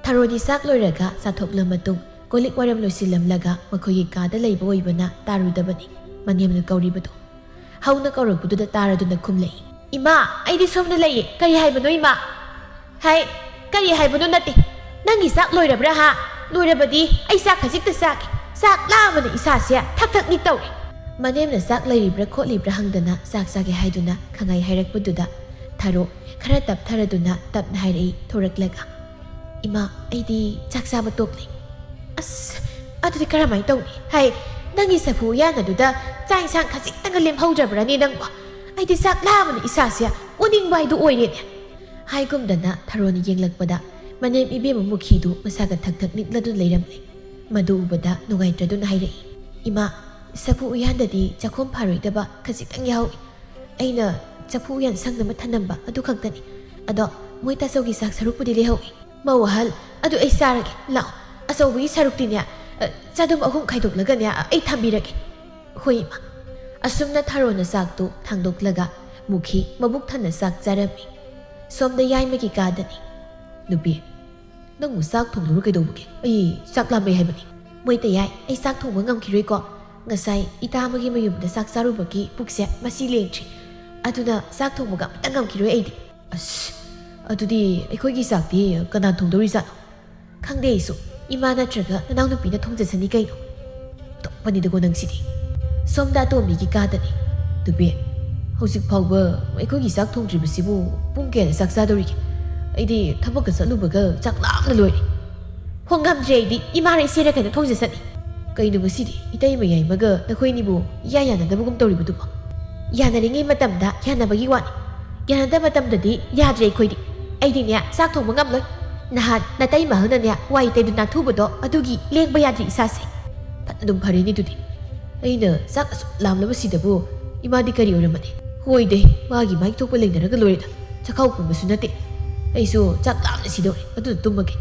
ꯊꯥꯔꯣꯗꯤ ꯆꯥꯛ ꯂꯣꯏꯔꯒ ꯆꯥꯊꯣꯛꯂ ꯃꯇꯨꯡ ꯀꯣꯜ ꯂꯤꯛ ꯋꯥꯏꯔꯝ ꯂꯣꯏꯁꯤꯜꯂꯝꯂꯒ ꯃꯈꯣꯏꯒꯤ ꯀꯥꯗ ꯂꯩꯕ ꯑꯣꯏꯕꯅ ꯇꯥꯔꯨꯗꯕꯅꯤ ꯃꯅꯦꯝꯅ ꯀꯧꯔꯤꯕꯗꯨ꯫ ꯍꯧꯅ ꯀꯧꯔꯛꯄꯗꯨꯗ ꯇꯥꯔꯗꯨꯅ ꯈꯨꯝꯂꯛꯏ, "ꯏꯃꯥ, ꯑꯩꯗꯤ ꯁꯣꯝꯗ ꯂꯩꯌꯦ꯫ ꯀꯔꯤ ꯍꯥꯏꯕꯅꯣ ꯏꯃꯥ?" "ꯍꯥꯏ, ꯀꯔꯤ ꯍꯥꯏꯕꯅꯣ ꯅꯠꯇꯦ꯫ ꯅꯪꯒꯤ ꯆꯥꯛ ꯂꯣꯏꯔꯕ꯭ꯔꯥ ꯍꯥ? ꯂꯣꯏꯔꯕꯗꯤ ꯑꯩ ꯆꯥꯛ ꯈꯖꯤꯛꯇ ꯆꯥꯒꯦ꯫ ꯆꯥꯛ ꯂꯥꯝꯕꯅ ꯏꯁꯥꯁꯦ ꯊꯛ ꯊꯛ ꯅꯤꯛ ꯇꯧꯔꯦ꯫" ꯃꯅꯦꯝꯅ ꯆꯥꯛ ꯂꯩꯔꯤꯕ꯭ꯔꯥ ꯈꯣꯠꯂꯤꯕ꯭ꯔꯥ ꯍꯪꯗꯅ ꯆꯥꯛ ꯆꯥꯒꯦ ꯍꯥꯏꯗꯨꯅ ꯈꯪꯍꯥꯏ ꯍꯥꯏꯔꯛꯄꯗꯨꯗ ꯊꯔꯣ ꯈꯔ ꯇꯞꯊꯔꯗꯨꯅ ꯇꯞꯅ ꯍꯥꯏꯔꯛꯏ ꯊꯣꯔꯛꯂꯒ, "ꯏꯃꯥ, ꯑꯩꯗꯤ ꯆꯥꯛ ꯆꯥꯕ ꯇꯣꯛꯂꯦ꯫" "ꯑꯁ, ꯑꯗꯨꯗꯤ ꯀꯔꯝꯍꯥꯏꯅ ꯇꯧꯅꯤ? ꯍꯥꯏ, ꯅꯪꯒꯤ ꯆꯐꯨ ꯎꯌꯥꯟ ꯑꯗꯨꯗ ꯆꯥꯛ ꯏꯟꯁꯥꯡ ꯈꯖꯤꯛꯇꯪꯒ ꯂꯦꯝꯍꯧꯗ꯭ꯔꯕ꯭ꯔꯅꯦ ꯅꯪꯕꯣ? ꯑꯩꯗꯤ ꯆꯥꯛ ꯂꯥꯝꯕꯅ ꯏꯁꯥꯁꯦ ꯑꯣꯅꯤꯡꯕ ꯍꯥꯏꯗꯨ ꯑꯣꯏꯔꯦꯅꯦ꯫" ꯍꯥꯏꯒꯨꯝꯗꯅ ꯊꯔꯣꯅ ꯌꯦꯡꯂꯛꯄꯗ ꯃꯅꯦꯝ ꯏꯕꯦꯝꯃ ꯃꯨꯈꯤꯗꯨ ꯃꯁꯥꯒ ꯊꯛ ꯊꯛ ꯅꯤꯛꯂꯗꯨꯅ ꯂꯩꯔꯝꯂꯦ꯫ ꯃꯗꯨ ꯎꯕꯗ ꯅꯨꯡꯉꯥꯏꯇ꯭ꯔꯗꯨꯅ ꯍꯥꯏꯔꯛꯏ, "ꯏꯃꯥ, ꯆꯐꯨ ꯎꯌꯥꯟꯗꯗꯤ ꯆꯥꯛꯈꯨꯝ ꯐꯥꯔꯣꯏꯗꯕ ꯈꯖꯤꯛꯇꯪ ꯌꯥꯎꯏ꯫ ꯑꯩꯅ ꯆꯐꯨ ꯎꯌꯥꯟ ꯁꯪꯅꯕ ꯊꯅꯝꯕ ꯑꯗꯨ ꯈꯛꯇꯅꯤ꯫ ꯑꯗꯣ ꯃꯣꯏ ꯇꯥꯆꯧꯒꯤ ꯆꯥꯛ ꯁꯔꯨꯛꯄꯨꯗꯤ ꯂꯩꯍꯧꯏ꯫" "ꯃꯧ ꯑꯍꯜ, ꯑꯗꯨ ꯑꯩ ꯆꯥꯔꯒꯦ꯫ ꯂꯥꯛꯑꯣ, ꯑꯆꯧꯕꯒꯤ ꯁꯔꯨꯛꯇꯤꯅꯦ, ꯑ, ꯆꯗꯨꯝ ꯑꯍꯨꯝ ꯈꯥꯏꯗꯣꯛꯂꯒꯅꯦ, ꯑ, ꯑꯩ ꯊꯝꯕꯤꯔꯒꯦ꯫" "ꯍꯣꯏ, ꯏꯃꯥ꯫" ꯑꯁꯨꯝꯅ ꯊꯔꯣꯅ ꯆꯥꯛꯇꯨ ꯊꯥꯡꯗꯣꯛꯂꯒ ꯃꯨꯈꯤ ꯃꯕꯨꯛ ꯊꯟꯅ ꯆꯥꯛ ꯆꯥꯔꯝꯃꯤ꯫ ꯁꯣꯝꯗ ꯌꯥꯏꯃꯒꯤ ꯀꯥꯗꯅꯤ꯫ "ꯅꯨꯄꯤ, ꯅꯪꯕꯨ ꯆꯥꯛ ꯊꯣꯡꯂꯨꯔꯣ ꯀꯩꯗꯧꯕꯒꯦ? ꯑꯩ ꯆꯥꯛ ꯂꯥꯝꯃꯦ ꯍꯥꯏꯕꯅꯤ꯫" "ꯃꯣꯏ ꯇꯌꯥꯏ, ꯑꯩ ꯆꯥꯛ ꯊꯣꯡꯕ ꯉꯝꯈꯤꯔꯣꯏꯀꯣ꯫ ꯉꯁꯥꯏ ꯏꯇꯥ ꯑꯃꯒꯤ ꯃꯌꯨꯝꯗ ꯆꯥꯛ ꯆꯥꯔꯨꯕꯒꯤ ꯄꯨꯛꯁꯦ ꯃꯆꯤ ꯂꯦꯡꯗ꯭ꯔꯤ꯫ ꯑꯗꯨꯅ ꯆꯥꯛ ꯊꯣꯡꯕꯒ ꯑꯃꯇ ꯉꯝꯈꯤꯔꯣꯏ ꯑꯩꯗꯤ꯫" "ꯑꯁ, ꯑꯗꯨꯗꯤ ꯑꯩꯈꯣꯏꯒꯤ ꯆꯥꯛꯇꯤ ꯀꯅꯥ ꯊꯣꯡꯗꯧꯔꯤꯖꯥꯠꯅꯣ?" "ꯈꯪꯗꯦ ꯑꯩꯁꯨ꯫ ꯏꯃꯥ ꯅꯠꯇ꯭ꯔꯒ ꯅꯅꯥꯎꯅꯨꯄꯤꯅ ꯊꯣꯡꯖꯁꯅꯤ ꯀꯩꯅꯣ꯫" "ꯑꯣꯟꯊꯣꯛꯄꯅꯤꯗꯀꯣ ꯅꯪꯁꯤꯗꯤ꯫" ꯁꯣꯝꯗ ꯑꯇꯣꯝꯕꯤꯒꯤ ꯀꯥꯗꯅꯤ꯫ "ꯅꯨꯄꯤ, ꯍꯧꯖꯤꯛ ꯐꯥꯎꯕ ꯑꯩꯈꯣꯏꯒꯤ ꯆꯥꯛ ꯊꯣꯡꯗ꯭ꯔꯤꯕꯁꯤꯕꯨ ꯄꯨꯡ ꯀꯌꯥꯗ ꯆꯥꯛ ꯆꯥꯗꯧꯔꯤꯒꯦ? ꯑꯩꯗꯤ ꯊꯕꯛꯀ ꯆꯠꯂꯨꯕꯒ ꯆꯥꯛ ꯂꯥꯝꯅ ꯂꯣꯏꯔꯦ꯫" "ꯍꯣ, ꯉꯝꯗ꯭ꯔꯦ ꯑꯩꯗꯤ꯫ ꯏꯃꯥꯔ ꯏꯆꯦꯔ ꯀꯩꯅꯣ ꯊꯣꯡꯖꯁꯅꯤ꯫" "ꯀꯩꯅꯣ ꯉꯁꯤꯗꯤ ꯏꯇꯩꯃ ꯌꯥꯏꯃꯒ ꯅꯈꯣꯏꯅꯤꯕꯨ ꯏꯌꯥ ꯌꯥꯅꯗꯕꯒꯨꯝ ꯇꯧꯔꯤꯕꯗꯨꯕꯣ?" "ꯌꯥꯅꯔꯤꯉꯩ ꯃꯇꯝꯗ ꯌꯥꯅꯕꯒꯤ ꯋꯥꯅꯤ꯫ ꯌꯥꯅꯗꯕ ꯃꯇꯝꯗꯗꯤ ꯌꯥꯗ꯭ꯔꯦ ꯑꯩꯈꯣꯏꯗꯤ꯫ ꯑꯩꯗꯤꯅꯦ ꯆꯥꯛ ꯊꯣꯡꯕ ꯉꯝꯂꯣꯏ꯫ ꯅꯍꯥꯟ ꯅꯇꯩꯃ ꯑꯍꯜꯅꯅꯦ ꯋꯥꯏ ꯇꯩꯗꯨ ꯅꯥꯟꯊꯨꯕꯗꯣ ꯑꯗꯨꯒꯤ ꯂꯦꯡꯕ ꯌꯥꯗ꯭ꯔꯤ ꯏꯁꯥꯁꯦ꯫" "ꯐꯅ ꯑꯗꯨꯝ ꯐꯔꯦꯅꯦ ꯑꯗꯨꯗꯤ꯫ ꯑꯩꯅ ꯆꯥꯛ ꯑꯁꯨꯛ ꯂꯥꯝꯂꯕꯁꯤꯗꯕꯨ ꯏꯃꯥꯗꯤ ꯀꯔꯤ ꯑꯣꯏꯔꯝꯃꯅꯤ? ꯍꯣꯏꯗꯦ, ꯃꯥꯒꯤ ꯃꯥꯏ ꯊꯣꯛꯄ ꯂꯩꯅꯔꯒ ꯂꯣꯏꯔꯦꯗ꯫ ꯆꯈꯥꯎ ꯄꯨꯝꯕꯁꯨ ꯅꯠꯇꯦ꯫ ꯑꯩꯁꯨ ꯆꯥꯛ ꯂꯥꯝꯅ ꯁꯤꯗꯧꯔꯦ꯫ ꯑꯗꯨꯅ ꯇꯨꯝꯃꯒꯦ꯫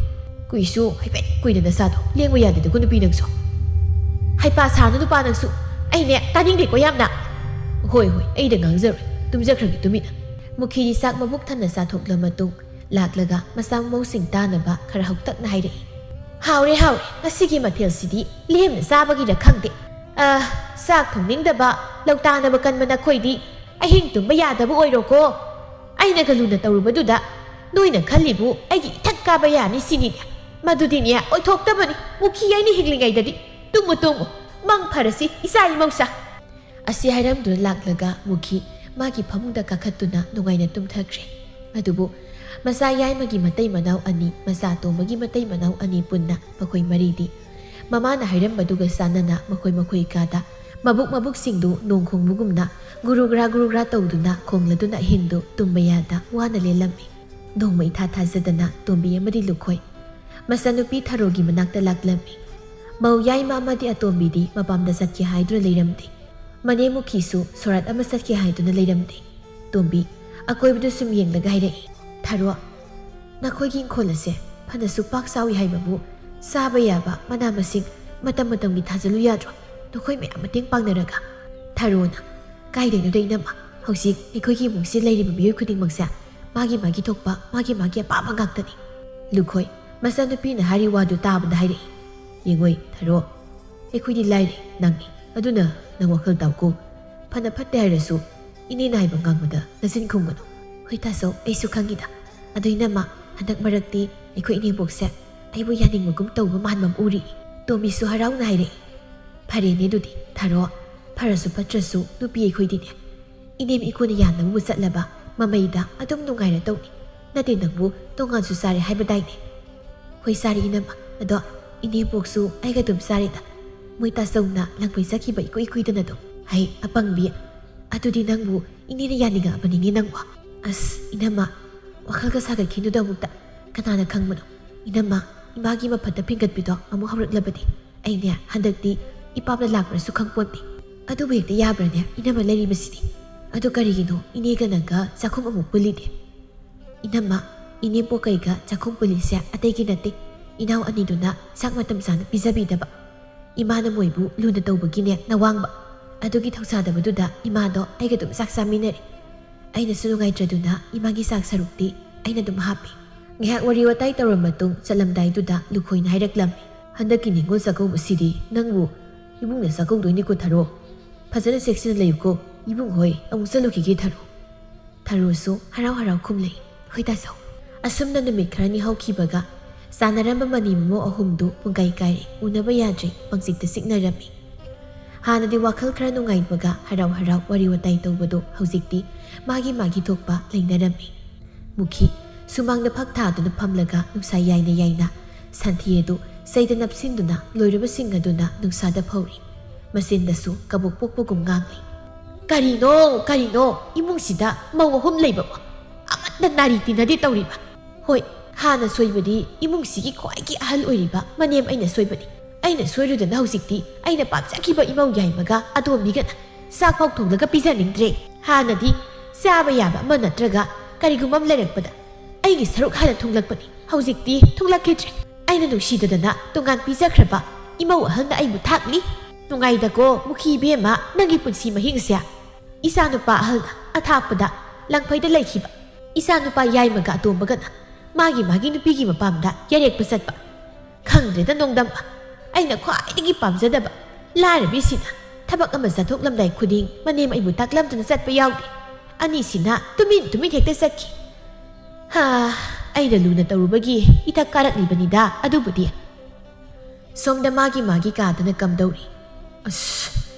ꯀꯨꯏꯁꯨ ꯍꯥꯏꯐꯦꯠ ꯀꯨꯏꯅ ꯅꯁꯥꯗꯣ ꯂꯦꯡꯕ ꯌꯥꯗꯦꯗꯀꯣ ꯅꯨꯄꯤ ꯅꯪꯁꯨ꯫ ꯍꯩꯄꯥ ꯁꯥꯔꯅꯨ ꯅꯨꯄꯥ ꯅꯪꯁꯨ꯫ ꯑꯩꯅꯦ ꯇꯥꯅꯤꯡꯗꯦꯀꯣ ꯌꯥꯝꯅ꯫ ꯍꯣꯏ, ꯍꯣꯏ, ꯑꯩꯗ ꯉꯥꯡꯖꯔꯣꯏ꯫ ꯇꯨꯝꯖꯈ꯭ꯔꯒꯦ ꯇꯨꯃꯤꯟꯅ꯫" ꯃꯨꯈꯤꯗꯤ ꯆꯥꯛ ꯃꯕꯨꯛ ꯊꯟꯅ ꯆꯥꯊꯣꯛꯂ ꯃꯇꯨꯡ ꯂꯥꯛꯂꯒ ꯃꯆꯥ ꯃꯃꯧꯁꯤꯡ ꯇꯥꯅꯕ ꯈꯔ ꯍꯧꯇꯛꯅ ꯍꯥꯏꯔꯛꯏ꯫ "ꯍꯥꯎꯔꯦ, ꯍꯥꯎꯔꯦ꯫ ꯉꯁꯤꯒꯤ ꯃꯊꯦꯜꯁꯤꯗꯤ ꯂꯦꯝꯅ ꯆꯥꯕꯒꯤꯔ ꯈꯪꯗꯦ꯫ ꯑ, ꯆꯥꯛ ꯊꯣꯡꯅꯤꯡꯗꯕ, ꯂꯧꯇꯥꯅꯕ ꯀꯟꯕ ꯅꯈꯣꯏꯗꯤ ꯑꯍꯤꯡ ꯇꯨꯝꯕ ꯌꯥꯗꯕ ꯑꯣꯏꯔꯣꯀꯣ꯫ ꯑꯩꯅꯒ ꯂꯨꯅ ꯇꯧꯔꯨꯕꯗꯨꯗ ꯅꯣꯏꯅ ꯈꯜꯂꯤꯕꯨ ꯑꯩꯒꯤ ꯏꯊꯛ ꯀꯥꯕ ꯌꯥꯅꯤ ꯁꯤꯅꯤꯅꯦ꯫ ꯃꯗꯨꯗꯤꯅꯦ ꯑꯣꯏꯊꯣꯛꯇꯕꯅꯤ꯫ ꯃꯨꯈꯤ ꯑꯩꯅ ꯍꯤꯡꯂꯤꯉꯩꯗꯗꯤ꯫ Tamu, Tamu. ꯃꯪ ꯐꯔꯁꯤ, ꯏꯆꯥ ꯏꯃꯧꯁꯥ꯫" ꯑꯁꯤ ꯍꯥꯏꯔꯝꯗꯨꯅ ꯂꯥꯛꯂꯒ ꯃꯨꯈꯤ ꯃꯥꯒꯤ ꯐꯃꯨꯡꯗ ꯀꯥꯈꯠꯇꯨꯅ ꯅꯨꯡꯉꯥꯏꯅ ꯇꯨꯝꯊꯈ꯭ꯔꯦ꯫ ꯑꯗꯨꯕꯨ ꯃꯆꯥ ꯌꯥꯏꯃꯒꯤ ꯃꯇꯩ ꯃꯅꯥꯎ ꯑꯅꯤ, ꯃꯆꯥ ꯇꯣꯝꯕꯒꯤ ꯃꯇꯩ ꯃꯅꯥꯎ ꯑꯅꯤ ꯄꯨꯟꯅ ꯃꯈꯣꯏ ꯃꯔꯤꯗꯤ ꯃꯃꯥꯅ ꯍꯥꯏꯔꯝꯕꯗꯨꯒ ꯆꯥꯟꯅꯅ ꯃꯈꯣꯏ ꯃꯈꯣꯏ ꯀꯥꯗ ꯃꯕꯨꯛ ꯃꯕꯨꯛꯁꯤꯡꯗꯨ ꯅꯣꯡ ꯈꯣꯡꯕꯒꯨꯝꯅ ꯒꯨꯔꯨ ꯒ꯭ꯔꯥ ꯒꯨꯔꯨ ꯒ꯭ꯔꯥ ꯇꯧꯗꯨꯅ ꯈꯣꯡꯂꯗꯨꯅ ꯑꯍꯤꯡꯗꯨ ꯇꯨꯝꯕ ꯌꯥꯗ ꯋꯥꯅ ꯂꯦꯜꯂꯝꯃꯤ꯫ ꯅꯣꯡꯃ ꯏꯊꯥ ꯊꯥꯖꯗꯅ ꯇꯣꯝꯕꯤ ꯑꯃꯗꯤ ꯂꯨꯈꯣꯏ ꯃꯆꯥꯅꯨꯄꯤ ꯊꯔꯣꯒꯤ ꯃꯅꯥꯛꯇ ꯂꯥꯛꯂꯝꯃꯤ꯫ ꯃꯧ ꯌꯥꯏꯃ ꯑꯃꯗꯤ ꯑꯇꯣꯝꯕꯤꯗꯤ ꯃꯄꯥꯝꯗ ꯆꯠꯀꯦ ꯍꯥꯏꯗꯨꯅ ꯂꯩꯔꯝꯗꯦ꯫ ꯃꯅꯦ ꯃꯨꯈꯤꯁꯨ ꯁꯣꯔꯥꯠ ꯑꯃ ꯆꯠꯀꯦ ꯍꯥꯏꯗꯨꯅ ꯂꯩꯔꯝꯗꯦ꯫ ꯇꯣꯝꯕꯤ ꯑꯀꯣꯏꯕꯗꯨ ꯁꯨꯝ ꯌꯦꯡꯂꯒ ꯍꯥꯏꯔꯛꯏ, "ꯊꯔꯣ, ꯅꯈꯣꯏꯒꯤ ꯏꯪꯈꯣꯜ ꯑꯁꯦ ꯐꯅꯁꯨ ꯄꯥꯛ ꯆꯥꯎꯏ ꯍꯥꯏꯕꯕꯨ ꯆꯥꯕ ꯌꯥꯕ ꯃꯅꯥ ꯃꯁꯤꯡ ꯃꯇꯝ ꯃꯇꯝꯒꯤ ꯊꯥꯖꯤꯜꯂꯨ ꯌꯥꯗ꯭ꯔꯣ? ꯅꯈꯣꯏ ꯃꯌꯥꯝ ꯃꯇꯦꯡ ꯄꯥꯡꯅꯔꯒ?" ꯊꯔꯣꯅ, "ꯀꯥꯏꯗꯩꯅꯣꯗ ꯏꯅꯝꯃ, ꯍꯧꯖꯤꯛ ꯑꯩꯈꯣꯏꯒꯤ ꯏꯃꯨꯡꯁꯤ ꯂꯩꯔꯤꯕ ꯃꯤꯑꯣꯏ ꯈꯨꯗꯤꯡꯃꯛꯁꯦ ꯃꯥꯒꯤ ꯃꯥꯒꯤ ꯊꯣꯛꯄ, ꯃꯥꯒꯤ ꯃꯥꯒꯤ ꯑꯄꯥꯝꯕ ꯉꯥꯛꯇꯅꯤ꯫" ꯂꯨꯈꯣꯏ ꯃꯆꯥꯅꯨꯄꯤꯅ ꯍꯥꯏꯔꯤ ꯋꯥꯗꯨ ꯇꯥꯕꯗ ꯍꯥꯏꯔꯛꯏ, "ꯌꯦꯡꯉꯣꯏ ꯊꯔꯣ, ꯑꯩꯈꯣꯏꯗꯤ ꯂꯥꯏꯔꯦ ꯅꯪꯉꯤ, ꯑꯗꯨꯅ ꯅꯪ ꯋꯥꯈꯜ ꯇꯥꯎꯀꯣ꯫ ꯐꯅ ꯐꯠꯇꯦ ꯍꯥꯏꯔꯁꯨ ꯏꯅꯦꯅ ꯍꯥꯏꯕ ꯉꯥꯡꯕꯗ ꯅꯆꯤꯟ ꯈꯨꯝꯒꯅꯨ꯫" "ꯍꯣꯏ ꯇꯥꯆꯧ, ꯑꯩꯁꯨ ꯈꯪꯉꯤꯗ꯫ ꯑꯗꯣ ꯏꯅꯝꯃ, ꯍꯟꯗꯛ ꯃꯔꯛꯇꯤ ꯑꯩꯈꯣꯏ ꯏꯅꯦꯕꯣꯛꯁꯦ ꯑꯩꯕꯨ ꯌꯥꯅꯤꯡꯕꯒꯨꯝ ꯇꯧꯕ ꯃꯥꯟꯕ ꯑꯃ ꯎꯔꯤ꯫" ꯇꯣꯝꯕꯤꯁꯨ ꯍꯔꯥꯎꯅ ꯍꯥꯏꯔꯛꯏ, "ꯐꯔꯦꯅꯦ ꯑꯗꯨꯗꯤ ꯊꯔꯣ, ꯐꯔꯁꯨ ꯐꯠꯇ꯭ꯔꯁꯨ ꯅꯨꯄꯤ ꯑꯩꯈꯣꯏꯗꯤꯅꯦ ꯏꯅꯦꯝ ꯏꯀꯨꯅ ꯌꯥꯅꯕꯕꯨ ꯆꯠꯂꯕ ꯃꯃꯩꯗ ꯑꯗꯨꯝ ꯅꯨꯡꯉꯥꯏꯔ ꯇꯧꯅꯤ꯫ ꯅꯠꯇꯦ ꯅꯪꯕꯨ ꯇꯣꯉꯥꯟꯁꯨ ꯆꯥꯔꯦ ꯍꯥꯏꯕꯗꯥꯏꯅꯦ?" "ꯍꯣꯏ ꯆꯥꯔꯦ ꯏꯅꯝꯃ, ꯑꯗꯣ ꯏꯅꯦꯕꯣꯛꯁꯨ ꯑꯩꯒ ꯑꯗꯨꯝ ꯆꯥꯔꯦꯗ꯫ ꯃꯣꯏ ꯇꯥꯆꯧꯅ ꯂꯪꯐꯩ ꯆꯠꯈꯤꯕ ꯏꯀꯨꯏ ꯀꯨꯏꯗꯅ ꯑꯗꯨꯝ꯫" "ꯍꯩ ꯑꯄꯪꯕꯤ, ꯑꯗꯨꯗꯤ ꯅꯪꯕꯨ ꯏꯅꯦꯅ ꯌꯥꯅꯤꯡꯉꯛꯑꯕꯅꯤꯅꯦ ꯅꯪꯕꯨ꯫" "ꯑꯁ ꯏꯅꯝꯃ, ꯋꯥꯈꯜꯒ ꯁꯥꯒꯠꯈꯤꯅꯨꯗ ꯑꯃꯨꯛꯇ꯫ ꯀꯅꯥꯅ ꯈꯪꯕꯅꯣ? ꯏꯅꯝꯃ, ꯏꯃꯥꯒꯤ ꯃꯐꯠꯇ ꯐꯤꯡꯒꯠꯄꯤꯗꯣ ꯑꯃꯨꯛ ꯍꯧꯔꯛꯂꯕꯗꯤ ꯑꯩꯅꯦ ꯍꯟꯗꯛꯇꯤ ꯏꯄꯥꯝꯗ ꯂꯥꯛꯄ꯭ꯔꯁꯨ ꯈꯪꯄꯣꯟꯇꯦ꯫" "ꯑꯗꯨꯕꯨ ꯍꯦꯛꯇ ꯌꯥꯕ꯭ꯔꯅꯦ ꯏꯅꯝꯃ ꯂꯩꯔꯤꯕꯁꯤꯗꯤ? ꯑꯗꯨ ꯀꯔꯤꯒꯤꯅꯣ ꯏꯅꯦꯒ ꯅꯪꯒ ꯆꯥꯛꯈꯨꯝ ꯑꯃꯨꯛ ꯄꯨꯜꯂꯤꯗꯤ?" "ꯏꯅꯝꯃ, ꯏꯅꯦꯝꯄꯣꯛ ꯀꯩꯒ ꯆꯥꯛꯈꯨꯝ ꯄꯨꯜꯂꯤꯁꯦ ꯑꯇꯩꯒꯤ ꯅꯠꯇꯦ, ꯏꯅꯥꯎ ꯑꯅꯤꯗꯨꯅ ꯆꯥꯛ ꯃꯇꯝ ꯆꯥꯅ ꯄꯤꯖꯕꯤꯗꯕ꯫ ꯏꯃꯥꯅ ꯃꯣꯏꯕꯨ ꯂꯨꯅ ꯇꯧꯕꯒꯤꯅꯦ ꯅꯋꯥꯡꯕ꯫ ꯑꯗꯨꯒꯤ ꯊꯧꯁꯥꯗꯕꯗꯨꯗ ꯏꯃꯥꯗꯣ ꯑꯩꯒ ꯑꯗꯨꯝ ꯆꯥꯛ ꯆꯥꯃꯤꯟꯅꯔꯦ꯫ ꯑꯩꯅꯁꯨ ꯅꯨꯡꯉꯥꯏꯇ꯭ꯔꯗꯨꯅ ꯏꯃꯥꯒꯤ ꯆꯥꯛ ꯁꯔꯨꯛꯇꯤ ꯑꯩꯅ ꯑꯗꯨꯝ ꯍꯥꯞꯄꯤ꯫" ꯉꯥꯏꯍꯥꯛ ꯋꯥꯔꯤ ꯋꯥꯇꯥꯏ ꯇꯧꯔ ꯃꯇꯨꯡ ꯆꯠꯂꯝꯗꯥꯏꯗꯨꯗ ꯂꯨꯈꯣꯏꯅ ꯍꯥꯏꯔꯛꯂꯝꯃꯤ, "ꯍꯟꯗꯛꯀꯤ ꯅꯤꯉꯣꯜ ꯆꯥꯛꯀꯧꯕꯁꯤꯗꯤ ꯅꯪꯕꯨ ꯏꯕꯨꯡꯅ ꯆꯥꯛꯀꯧꯗꯣꯏꯅꯤꯀꯣ ꯊꯔꯣ꯫ ꯐꯖꯅ ꯆꯦꯛꯁꯤꯟꯅ ꯂꯩꯌꯨꯀꯣ꯫ ꯏꯕꯨꯡ ꯍꯣꯏ ꯑꯃꯨꯛ ꯆꯠꯂꯨꯈꯤꯒꯦ ꯊꯔꯣ꯫" ꯊꯔꯣꯁꯨ ꯍꯔꯥꯎ ꯍꯔꯥꯎ ꯈꯨꯝꯂꯛꯏ, "ꯍꯣꯏ ꯇꯥꯆꯧ꯫" ꯑꯁꯨꯝꯅ ꯅꯨꯃꯤꯠ ꯈꯔꯅꯤ ꯍꯧꯈꯤꯕꯒ ꯆꯥꯟꯅꯔꯝꯕ ꯃꯅꯤ ꯃꯃꯧ ꯑꯍꯨꯝꯗꯨ ꯄꯨꯡꯀꯥꯏ ꯀꯥꯏꯔꯦ, ꯎꯅꯕ ꯌꯥꯗ꯭ꯔꯦ, ꯄꯪꯆꯤꯛꯇ ꯆꯤꯛꯅꯔꯝꯃꯤ꯫ ꯍꯥꯟꯅꯗꯤ ꯋꯥꯈꯜ ꯈꯔ ꯅꯨꯡꯉꯥꯏꯕꯒ ꯍꯔꯥꯎ ꯍꯔꯥꯎ ꯋꯥꯔꯤ ꯋꯥꯇꯥꯏ ꯇꯧꯕꯗꯣ ꯍꯧꯖꯤꯛꯇꯤ ꯃꯥꯒꯤ ꯃꯥꯒꯤ ꯊꯣꯛꯄ ꯂꯩꯅꯔꯝꯃꯤ꯫ ꯃꯨꯈꯤ ꯁꯨꯃꯥꯡꯗ ꯐꯛ ꯊꯥꯗꯨꯅ ꯐꯝꯂꯒ ꯅꯨꯡꯁꯥ ꯌꯥꯏꯅ ꯌꯥꯏꯅ ꯁꯟꯊꯤ ꯑꯗꯨ ꯆꯩꯗ ꯅꯞꯁꯤꯟꯗꯨꯅ ꯂꯣꯏꯔꯕꯁꯤꯡ ꯑꯗꯨꯅ ꯅꯨꯡꯁꯥꯗ ꯐꯧꯔꯤ꯫ ꯃꯆꯤꯟꯗꯁꯨ ꯀꯕꯣꯛ ꯄꯣꯛꯄꯒꯨꯝ ꯉꯥꯡꯂꯤ꯫ "ꯀꯔꯤꯅꯣ, ꯀꯔꯤꯅꯣ? ꯏꯃꯨꯡꯁꯤꯗ ꯃꯧ ꯑꯍꯨꯝ ꯂꯩꯕꯕꯨ ꯑꯃꯠꯇ ꯅꯥꯔꯤ ꯇꯤꯟꯅꯗꯦ ꯇꯧꯔꯤꯕ?" "ꯍꯣꯏ, ꯍꯥꯟꯅ ꯁꯣꯏꯕꯗꯤ ꯏꯃꯨꯡꯁꯤꯒꯤ ꯈ꯭ꯋꯥꯏꯒꯤ ꯑꯍꯜ ꯑꯣꯏꯔꯤꯕ ꯃꯅꯦꯝ ꯑꯩꯅ ꯁꯣꯏꯕꯅꯤ꯫ ꯑꯩꯅ ꯁꯣꯏꯔꯨꯗꯅ ꯍꯧꯖꯤꯛꯇꯤ ꯑꯩꯅ ꯄꯥꯝꯖꯈꯤꯕ ꯏꯃꯧ ꯌꯥꯏꯃꯒ ꯑꯇꯣꯝꯕꯤꯒꯅ ꯆꯥꯛ ꯐꯥꯎ ꯊꯣꯡꯂꯒ ꯄꯤꯖꯅꯤꯡꯗ꯭ꯔꯦ꯫ ꯍꯥꯟꯅꯗꯤ ꯆꯥꯕ ꯌꯥꯕ ꯑꯃ ꯅꯠꯇ꯭ꯔꯒ ꯀꯔꯤꯒꯨꯝꯕ ꯑꯃ ꯂꯩꯔꯛꯄꯗ ꯑꯩꯒꯤ ꯁꯔꯨꯛ ꯍꯥꯟꯅ ꯊꯨꯡꯂꯛꯄꯅꯤ꯫ ꯍꯧꯖꯤꯛꯇꯤ ꯊꯨꯡꯂꯛꯈꯤꯗ꯭ꯔꯦ꯫ ꯑꯩꯅ ꯅꯨꯡꯁꯤꯗꯗꯅ ꯇꯣꯉꯥꯟ ꯄꯤꯖꯈ꯭ꯔꯕ ꯏꯃꯧ ꯑꯍꯜꯅ ꯑꯩꯕꯨ ꯊꯥꯛꯂꯤ꯫ ꯅꯨꯡꯉꯥꯏꯗꯀꯣ ꯃꯨꯈꯤ ꯏꯕꯦꯝꯃ, ꯅꯪꯒꯤ ꯄꯨꯟꯁꯤ ꯃꯍꯤꯡꯁꯦ꯫ ꯏꯆꯥꯅꯨꯄꯥ ꯑꯍꯜꯅ ꯑꯊꯥꯞꯄꯗ ꯂꯪꯐꯩꯗ ꯂꯩꯈꯤꯕ ꯏꯆꯥꯅꯨꯄꯥ ꯌꯥꯏꯃꯒ ꯑꯇꯣꯝꯕꯒꯅ ꯃꯥꯒꯤ ꯃꯥꯒꯤ ꯅꯨꯄꯤꯒꯤ ꯃꯄꯥꯝꯗ ꯌꯥꯔꯦꯛꯄ ꯆꯠꯄ꯫ ꯈꯪꯗ꯭ꯔꯦꯗ ꯅꯣꯡꯗꯝꯕ, ꯑꯩꯅ ꯈ꯭ꯋꯥꯏꯗꯒꯤ ꯄꯥꯝꯖꯗꯕ ꯂꯥꯏꯔꯕꯤꯁꯤꯅ ꯊꯕꯛ ꯑꯃ ꯆꯠꯊꯣꯛꯂꯝꯗꯥꯏ ꯈꯨꯗꯤꯡ ꯃꯅꯦꯝ ꯑꯩꯕꯨ ꯇꯥꯛꯂꯝꯗꯅ ꯆꯠꯄ ꯌꯥꯎꯗꯦ꯫ ꯑꯅꯤꯁꯤꯅ ꯇꯨꯃꯤꯟ ꯇꯨꯃꯤꯟ ꯍꯦꯛꯇ ꯆꯠꯈꯤ꯫ ꯍꯥ, ꯑꯩꯅ ꯂꯨꯅ ꯇꯧꯔꯨꯕꯒꯤ ꯏꯊꯛ ꯀꯥꯔꯛꯂꯤꯕꯅꯤꯗ ꯑꯗꯨꯕꯨꯗꯤ꯫" ꯁꯣꯝꯗ ꯃꯥꯒꯤ ꯃꯥꯒꯤ ꯀꯥꯗꯅ ꯀꯝꯗꯧꯔꯤ꯫ "ꯑꯁ,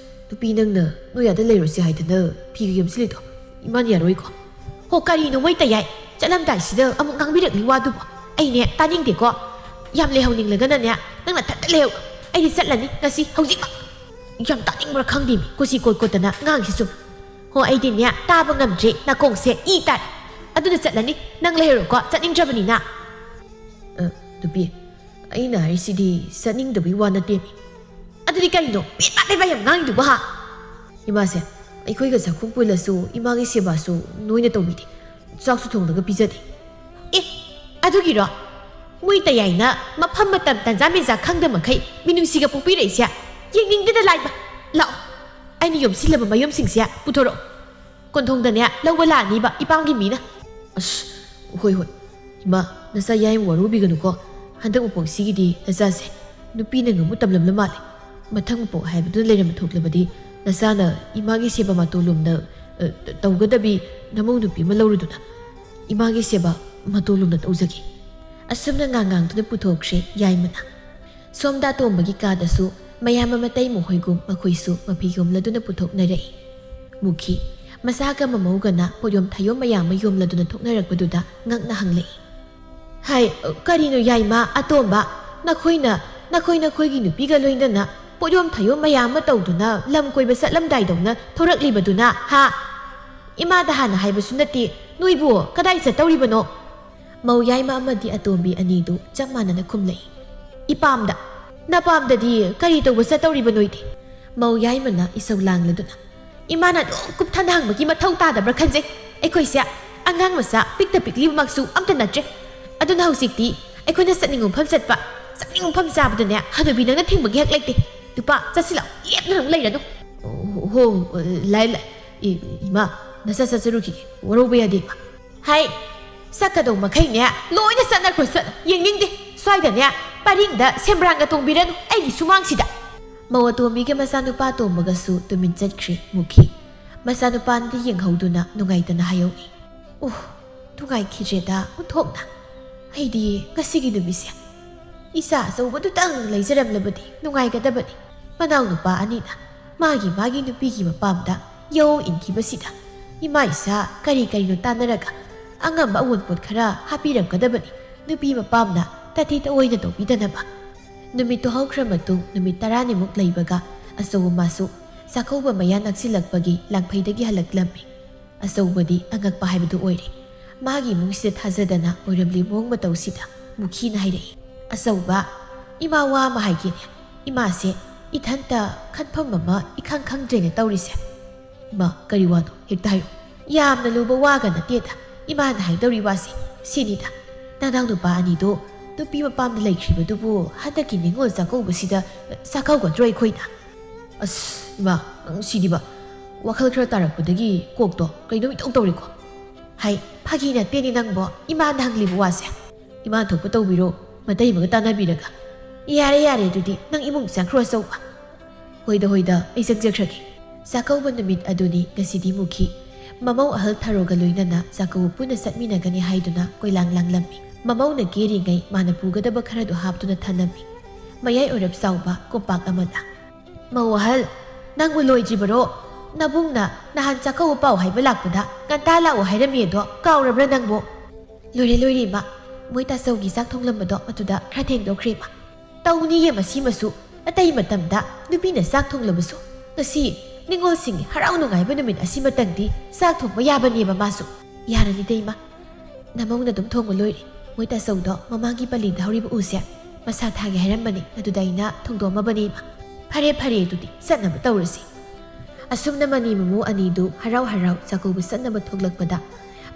ꯅꯨꯄꯤ ꯅꯪꯅ ꯅꯣꯏ ꯑꯥꯗ ꯂꯩꯔꯨꯁꯤ ꯍꯥꯏꯗꯅ ꯐꯤꯒ ꯌꯣꯝꯁꯤꯜꯂꯤꯗꯣ ꯏꯃꯥꯅ ꯌꯥꯔꯣꯏꯀꯣ?" "ꯍꯣ, ꯀꯔꯤꯅꯣ ꯃꯣꯏ ꯇꯌꯥꯏ? ꯆꯠꯂꯝꯗꯥꯏꯁꯤꯗ ꯑꯃꯨꯛ ꯉꯥꯡꯕꯤꯔꯛꯂꯤ ꯋꯥꯗꯨꯕꯣ? ꯑꯩꯅꯦ ꯇꯥꯅꯤꯡꯗꯦꯀꯣ꯫ ꯌꯥꯝ ꯂꯩꯍꯧꯅꯤꯡꯂꯒꯅꯅꯦ ꯅꯪ ꯅꯊꯟꯇ ꯂꯩꯍꯧ꯫ ꯑꯩꯗꯤ ꯆꯠꯂꯅꯤ ꯉꯁꯤ ꯍꯧꯖꯤꯛꯃꯛ꯫" "ꯌꯥꯝ ꯇꯥꯅꯤꯡꯕ꯭ꯔꯥ ꯈꯪꯗꯦꯃꯤ, ꯀꯨꯁꯤ ꯀꯣꯠ ꯀꯣꯠꯇꯅ ꯉꯥꯡꯁꯤ ꯁꯨꯝ꯫ ꯍꯣ, ꯑꯩꯗꯤꯅꯦ ꯇꯥꯕ ꯉꯝꯗ꯭ꯔꯦ, ꯅꯥꯀꯣꯡꯁꯦ ꯏ ꯇꯥꯔꯦ꯫ ꯑꯗꯨꯅ ꯆꯠꯂꯅꯤ, ꯅꯪ ꯂꯩꯍꯧꯔꯣꯀꯣ, ꯆꯠꯅꯤꯡꯗ꯭ꯔꯕꯅꯤꯅ꯫" "ꯑ, ꯅꯨꯄꯤ, ꯑꯩꯅ ꯍꯥꯏꯔꯤꯁꯤꯗꯤ ꯆꯠꯅꯤꯡꯗꯕꯒꯤ ꯋꯥ ꯅꯠꯇꯦꯃꯤ꯫" "ꯑꯗꯨꯗꯤ ꯀꯔꯤꯅꯣ ꯄꯦꯠꯄ ꯄꯦꯠꯄ ꯌꯥꯝ ꯉꯥꯡꯉꯤꯗꯨꯕꯣ, ꯍꯥ?" "ꯏꯃꯥꯁꯦ, ꯑꯩꯈꯣꯏꯒ ꯆꯥꯛꯈꯨꯝ ꯄꯨꯜꯂꯁꯨ ꯏꯃꯥꯒꯤ ꯁꯦꯕꯥꯁꯨ ꯅꯣꯏꯅ ꯇꯧꯕꯤꯗꯦ, ꯆꯥꯛꯁꯨ ꯊꯣꯡꯂꯒ ꯄꯤꯖꯗꯦ꯫" "ꯑꯦ, ꯑꯗꯨꯒꯤꯔꯣ? ꯃꯣꯏ ꯇꯌꯥꯏꯅ ꯃꯐꯝ ꯃꯇꯝ ꯇꯟꯖꯥ ꯃꯦꯟꯖꯥ ꯈꯪꯗ ꯃꯈꯩ ꯃꯤꯅꯨꯡꯁꯤꯒ ꯄꯣꯛꯄꯤꯔꯛꯏꯁꯦ? ꯌꯦꯡꯅꯤꯡꯗꯦꯗ ꯂꯥꯏꯃ꯫ ꯂꯥꯛꯑꯣ, ꯑꯩꯅ ꯌꯣꯝꯁꯤꯜꯂꯕ ꯃꯌꯨꯝꯁꯤꯡꯁꯦ ꯄꯨꯊꯣꯔꯛꯑꯣ꯫ ꯀꯣꯟꯊꯣꯡꯗꯅꯦ ꯂꯧꯕ ꯂꯥꯛꯑꯅꯤꯕ ꯏꯄꯥꯝꯒꯤ ꯃꯤꯅ꯫" "ꯑꯁ, ꯍꯣꯏ, ꯍꯣꯏ꯫ ꯏꯃꯥ, ꯅꯆꯥ ꯌꯥꯏꯃ ꯋꯥꯔꯧꯕꯤꯒꯅꯨꯀꯣ꯫ ꯍꯟꯗꯛ ꯃꯄꯣꯛꯁꯤꯒꯤꯗꯤ ꯅꯆꯥꯁꯦ ꯅꯨꯄꯤꯅ ꯉꯝꯃꯨ ꯇꯝꯂꯝꯂ ꯃꯥꯜꯂꯦ꯫ ꯃꯊꯪ ꯃꯄꯣꯛ ꯍꯥꯏꯕꯗꯨ ꯂꯩꯔꯝꯕ ꯊꯣꯛꯂꯕꯗꯤ ꯅꯆꯥꯅ ꯏꯃꯥꯒꯤ ꯁꯦꯕꯥ ꯃꯇꯣꯜ ꯂꯣꯝꯅ, ꯑ, ꯇꯧꯒꯗꯕꯤ ꯅꯃꯧ ꯅꯨꯄꯤ ꯑꯃ ꯂꯧꯔꯨꯗꯨꯅ ꯏꯃꯥꯒꯤ ꯁꯦꯕꯥ ꯃꯇꯣꯜ ꯂꯣꯝꯅ ꯇꯧꯖꯒꯦ꯫" ꯑꯁꯨꯝꯅ ꯉꯥꯡ ꯉꯥꯡꯗꯨꯅ ꯄꯨꯊꯣꯛꯈ꯭ꯔꯦ ꯌꯥꯏꯃꯅ꯫ ꯁꯣꯝꯗ ꯑꯇꯣꯝꯕꯒꯤ ꯀꯥꯗꯁꯨ ꯃꯌꯥꯝ ꯑꯃ ꯇꯩ ꯃꯈꯣꯏꯒꯨꯝ ꯃꯈꯣꯏꯁꯨ ꯃꯐꯤ ꯌꯣꯝꯂꯗꯨꯅ ꯄꯨꯊꯣꯛꯅꯔꯛꯏ꯫ ꯃꯨꯈꯤ, ꯃꯆꯥꯒ ꯃꯃꯧꯒꯅ ꯄꯣꯠꯌꯣꯝ ꯊꯥꯌꯣꯝ ꯃꯌꯥꯝ ꯑꯃ ꯌꯣꯝꯂꯗꯨꯅ ꯊꯣꯛꯅꯔꯛꯄꯗꯨꯗ ꯉꯛꯅ ꯍꯪꯂꯛꯏ꯫ "ꯍꯥꯏ, ꯀꯔꯤꯅꯣ ꯌꯥꯏꯃ, ꯑꯇꯣꯝꯕ, ꯅꯈꯣꯏꯅ, ꯅꯈꯣꯏ ꯅꯈꯣꯏꯒꯤ ꯅꯨꯄꯤꯒ ꯂꯣꯏꯅꯅ ꯄꯣꯠꯌꯣꯝ ꯊꯥꯌꯣꯝ ꯃꯌꯥꯝ ꯑꯃ ꯇꯧꯗꯨꯅ ꯂꯝ ꯀꯣꯏꯕ ꯆꯠꯂꯝꯗꯥꯏꯗꯧꯅ ꯊꯣꯔꯛꯂꯤꯕꯗꯨꯅ, ꯍꯥ? ꯏꯃꯥꯗ ꯍꯥꯟꯅ ꯍꯥꯏꯕꯁꯨ ꯅꯠꯇꯦ, ꯅꯣꯏꯕꯨ ꯀꯗꯥꯏ ꯆꯠꯇꯧꯔꯤꯕꯅꯣ?" ꯃꯧ ꯌꯥꯏꯃ ꯑꯃꯗꯤ ꯑꯇꯣꯝꯕꯤ ꯑꯅꯤꯗꯨ ꯆꯞ ꯃꯥꯟꯅꯅ ꯈꯨꯝꯂꯛꯏ꯫ "ꯏꯄꯥꯝꯗ꯫ ꯅꯄꯥꯝꯗꯗꯤ ꯀꯔꯤ ꯇꯧꯕ ꯆꯠꯇꯧꯔꯤꯕ ꯅꯣꯏꯗꯤ?" ꯃꯧ ꯌꯥꯏꯃꯅ ꯏꯁꯧ ꯂꯥꯡꯂꯗꯨꯅ, "ꯏꯃꯥꯅ ꯑꯗꯨꯝ ꯀꯨꯞꯊꯅ ꯍꯪꯕꯒꯤ ꯃꯊꯧ ꯇꯥꯗꯕ꯭ꯔꯥ ꯈꯟꯖꯩ꯫ ꯑꯩꯈꯣꯏꯁꯦ ꯑꯉꯥꯡ ꯃꯆꯥ ꯄꯤꯛꯇ ꯄꯤꯛꯂꯤꯕꯃꯛꯁꯨ ꯑꯝꯇ ꯅꯠꯇ꯭ꯔꯦ꯫ ꯑꯗꯨꯅ ꯍꯧꯖꯤꯛꯇꯤ ꯑꯩꯈꯣꯏꯅ ꯆꯠꯅꯤꯡꯕ ꯃꯐꯝ ꯆꯠꯄ, ꯆꯠꯅꯤꯡꯕ ꯃꯐꯝ ꯆꯥꯕꯗꯅꯦ ꯍꯅꯨꯕꯤ ꯅꯪꯅ ꯊꯤꯡꯕꯒꯤ ꯍꯛ ꯂꯩꯇꯦ꯫ ꯅꯨꯄꯥ, ꯆꯠꯁꯤ ꯂꯥꯎ, ꯂꯦꯞꯇꯅ ꯑꯗꯨꯝ ꯂꯩꯔꯅꯨ꯫" "ꯑꯣ, ꯍꯣ, ꯂꯥꯏ, ꯂꯥꯏ꯫ ꯏ-, ꯏꯃꯥ, ꯅꯆꯥ ꯆꯠꯆꯔꯨꯈꯤꯒꯦ꯫ ꯋꯥꯔꯧꯕ ꯌꯥꯗꯦ, ꯏꯃꯥ꯫" "ꯍꯥꯏ, ꯆꯠꯀꯗꯧ ꯃꯈꯩꯅꯦ ꯂꯣꯏꯅ ꯆꯠꯅꯈ꯭ꯔꯣ, ꯆꯠꯂꯣ꯫ ꯌꯦꯡꯅꯤꯡꯗꯦ꯫ ꯁ꯭ꯋꯥꯏꯗꯅꯦ ꯄꯔꯤꯡꯗ ꯁꯦꯝꯕ꯭ꯔꯥꯡꯒ ꯇꯣꯡꯕꯤꯔꯅꯨ ꯑꯩꯒꯤ ꯁꯨꯃꯥꯡꯁꯤꯗ꯫" ꯃꯧ ꯑꯇꯣꯝꯕꯤꯒ ꯃꯆꯥꯅꯨꯄꯥ ꯑꯇꯣꯝꯕꯒꯁꯨ ꯇꯨꯃꯤꯟ ꯆꯠꯈ꯭ꯔꯦ꯫ ꯃꯨꯈꯤ꯫ ꯃꯆꯥꯅꯨꯄꯥꯗ ꯌꯦꯡꯍꯧꯗꯨꯅ ꯅꯨꯡꯉꯥꯏꯇꯅ ꯍꯥꯏꯍꯧꯏ꯫ "ꯑꯣ, ꯅꯨꯡꯉꯥꯏꯈꯤꯗ꯭ꯔꯦꯗ ꯑꯣꯟꯊꯣꯛꯅ꯫ ꯑꯩꯗꯤ ꯉꯁꯤꯒꯤ ꯅꯨꯃꯤꯠꯁꯦ ꯏꯆꯥ ꯑꯆꯧꯕꯗꯨꯇꯪ ꯂꯩꯖꯔꯝꯂꯕꯗꯤ ꯅꯨꯡꯉꯥꯏꯒꯗꯕꯅꯤ꯫" ꯃꯅꯥꯎꯅꯨꯄꯥ ꯑꯅꯤꯅ ꯃꯥꯒꯤ ꯃꯥꯒꯤ ꯅꯨꯄꯤꯒꯤ ꯃꯄꯥꯝꯗ ꯌꯥꯑꯣꯡ ꯏꯟꯈꯤꯕꯁꯤꯗ ꯏꯃꯥ ꯏꯆꯥ ꯀꯔꯤ ꯀꯔꯤꯅꯣ ꯇꯥꯟꯅꯔꯒ ꯑꯉꯝꯕ ꯑꯋꯨꯟꯄꯣꯠ ꯈꯔ ꯍꯥꯞꯄꯤꯔꯝꯒꯗꯕꯅꯤ ꯅꯨꯄꯤ ꯃꯄꯥꯝꯅ ꯇꯥꯊꯤ ꯇꯑꯣꯏꯅ ꯇꯧꯕꯤꯗꯅꯕ꯫ ꯅꯨꯃꯤꯠꯇꯨ ꯍꯧꯈ꯭ꯔ ꯃꯇꯨꯡ ꯅꯨꯃꯤꯠ ꯇꯔꯥꯅꯤꯃꯨꯛ ꯂꯩꯕꯒ ꯑꯆꯧꯕ ꯃꯥꯁꯨ ꯆꯥꯛꯀꯧꯕ ꯃꯌꯥ ꯅꯛꯁꯤꯜꯂꯛꯄꯒꯤ ꯂꯥꯡꯐꯩꯗꯒꯤ ꯍꯜꯂꯛꯂꯝꯃꯤ꯫ ꯑꯆꯧꯕꯗꯤ ꯑꯉꯛꯄ ꯍꯥꯏꯕꯗꯨ ꯑꯣꯏꯔꯦ꯫ ꯃꯥꯒꯤ ꯏꯃꯨꯡꯁꯤꯗ ꯊꯥꯖꯗꯅ ꯑꯣꯏꯔꯝꯂꯤ ꯃꯑꯣꯡ ꯃꯇꯧꯁꯤꯗ ꯃꯨꯈꯤꯅ ꯍꯥꯏꯔꯛꯏ꯫ "ꯑꯆꯧꯕ, ꯏꯃꯥ ꯋꯥ ꯑꯃ ꯍꯥꯏꯒꯦꯅꯦ꯫ ꯏꯃꯥꯁꯦ ꯏꯊꯟꯇ ꯈꯟꯐꯝ ꯑꯃ ꯏꯈꯪ ꯈꯪꯗ꯭ꯔꯦꯅꯦ ꯇꯧꯔꯤꯁꯦ꯫" "ꯏꯃꯥ, ꯀꯔꯤ ꯋꯥꯅꯣ? ꯍꯦꯛꯇ ꯍꯥꯏꯌꯨ꯫" "ꯌꯥꯝꯅ ꯂꯨꯕ ꯋꯥꯒ ꯅꯠꯇꯦꯗ꯫ ꯏꯃꯥꯅ ꯍꯥꯏꯗꯧꯔꯤ ꯋꯥꯁꯦ ꯁꯤꯅꯤꯗ꯫ ꯅꯅꯥꯎ ꯅꯨꯄꯥ ꯑꯅꯤꯗꯣ ꯅꯨꯄꯤ ꯃꯄꯥꯝꯗ ꯂꯩꯈ꯭ꯔꯤꯕꯗꯨꯕꯨ ꯍꯟꯗꯛꯀꯤ ꯅꯤꯉꯣꯜ ꯆꯥꯛꯀꯧꯕꯁꯤꯗ ꯆꯥꯛꯀꯧꯒꯗ꯭ꯔꯣ ꯑꯩꯈꯣꯏꯅ?" "ꯑꯁ, ꯏꯃꯥ, ꯅꯪ ꯁꯤꯗꯤꯕ꯫ ꯋꯥꯈꯜ ꯈꯔ ꯇꯥꯔꯛꯄꯗꯒꯤ ꯀꯣꯛꯇꯣ ꯀꯩꯅꯣꯝ ꯏꯇꯧ ꯇꯧꯔꯦꯀꯣ꯫" "ꯍꯥꯏ, ꯐꯥꯒꯤ ꯅꯠꯇꯦꯅꯦ ꯅꯪꯕꯣ, ꯏꯃꯥꯅ ꯍꯪꯂꯤꯕ ꯋꯥꯁꯦ꯫" "ꯏꯃꯥ ꯊꯣꯛꯄ ꯇꯧꯕꯤꯔꯣ, ꯃꯇꯩꯃꯒ ꯇꯥꯟꯅꯕꯤꯔꯒ꯫" "ꯌꯥꯔꯦ, ꯌꯥꯔꯦ, ꯑꯗꯨꯗꯤ ꯅꯪ ꯏꯃꯨꯡ ꯆꯪꯈ꯭ꯔꯣ, ꯑꯆꯧꯕ꯫" "ꯍꯣꯏꯗ, ꯍꯣꯏꯗ, ꯑꯩ ꯆꯪꯖꯈ꯭ꯔꯒꯦ꯫" ꯆꯥꯛꯀꯧꯕ ꯅꯨꯃꯤꯠ ꯑꯗꯨꯅꯤ ꯉꯁꯤꯗꯤ ꯃꯨꯈꯤ꯫ ꯃꯃꯧ ꯑꯍꯜ ꯊꯔꯣꯒ ꯂꯣꯏꯅꯅ ꯆꯥꯛꯀꯧꯕ ꯄꯨꯟꯅ ꯆꯠꯃꯤꯟꯅꯒꯅꯤ ꯍꯥꯏꯗꯨꯅ ꯀꯣꯏꯂꯥꯡ ꯂꯥꯡꯂꯝꯃꯤ꯫ ꯃꯃꯧꯅ ꯀꯦꯔꯤꯉꯩ ꯃꯥꯅ ꯄꯨꯒꯗꯕ ꯈꯔꯗꯨ ꯍꯥꯞꯇꯨꯅ ꯊꯅꯝꯃꯤ꯫ ꯃꯌꯥꯏ ꯑꯣꯏꯔꯞ ꯆꯥꯎꯕ ꯀꯣꯝꯄꯥꯛ ꯑꯃꯗ꯫ "ꯃꯧ ꯑꯍꯜ, ꯅꯪꯕꯨ ꯂꯣꯏꯗ꯭ꯔꯤꯕꯔꯣ? ꯅꯕꯨꯡꯅ ꯅꯍꯥꯟ ꯆꯥꯛꯀꯧꯕ ꯄꯥꯎ ꯍꯥꯏꯕ ꯂꯥꯛꯄꯗ ꯉꯟꯇꯥ ꯂꯥꯛꯑꯣ ꯍꯥꯏꯔꯝꯃꯤ ꯑꯗꯣ ꯀꯥꯎꯔꯕ꯭ꯔꯥ ꯅꯪꯕꯨ?" "ꯂꯣꯏꯔꯦ, ꯂꯣꯏꯔꯦ ꯏꯃꯥ, ꯃꯣꯏ ꯇꯥꯆꯧꯒꯤ ꯆꯥꯛ ꯊꯣꯡꯂꯝꯕꯗꯣ ꯃꯗꯨꯗ ꯈꯔ ꯊꯦꯡꯗꯣꯛꯈ꯭ꯔꯦ ꯏꯃꯥ꯫ ꯇꯧꯅꯤꯌꯦ ꯃꯁꯤꯃꯁꯨ, ꯑꯇꯩ ꯃꯇꯝꯗ ꯅꯨꯄꯤꯅ ꯆꯥꯛ ꯊꯣꯡꯂꯕꯁꯨ ꯉꯁꯤ ꯅꯤꯉꯣꯜꯁꯤꯡꯒꯤ ꯍꯔꯥꯎ ꯅꯨꯡꯉꯥꯏꯕ ꯅꯨꯃꯤꯠ ꯑꯁꯤꯃꯇꯪꯗꯤ ꯆꯥꯛ ꯊꯣꯡꯕ ꯌꯥꯕꯅꯦꯕ ꯃꯥꯁꯨ꯫ ꯌꯥꯔꯅꯤꯗ ꯏꯃꯥ, ꯅꯃꯧꯅ ꯑꯗꯨꯝ ꯊꯣꯡꯕ ꯂꯣꯏꯔꯦ꯫ ꯃꯣꯏ ꯇꯥꯆꯧꯗꯣ ꯃꯃꯥꯡꯒꯤ ꯄꯜꯂꯤꯗ ꯍꯧꯔꯤꯕ ꯎꯁꯦ ꯃꯁꯥ ꯊꯥꯒꯦ ꯍꯥꯏꯔꯝꯕꯅꯤ, ꯑꯗꯨꯗ ꯑꯩꯅ ꯊꯣꯡꯗꯣꯛꯑꯝꯃꯕꯅꯤ ꯏꯃꯥ꯫ ꯐꯔꯦ, ꯐꯔꯦ, ꯑꯗꯨꯗꯤ ꯆꯠꯅꯕ ꯇꯧꯔꯁꯤ꯫" ꯑꯁꯨꯝꯅ ꯃꯅꯤ ꯃꯃꯧ ꯑꯅꯤꯗꯨ ꯍꯔꯥꯎ ꯍꯔꯥꯎ ꯆꯥꯛꯀꯧꯕ ꯆꯠꯅꯕ ꯊꯣꯛꯂꯛꯄꯗ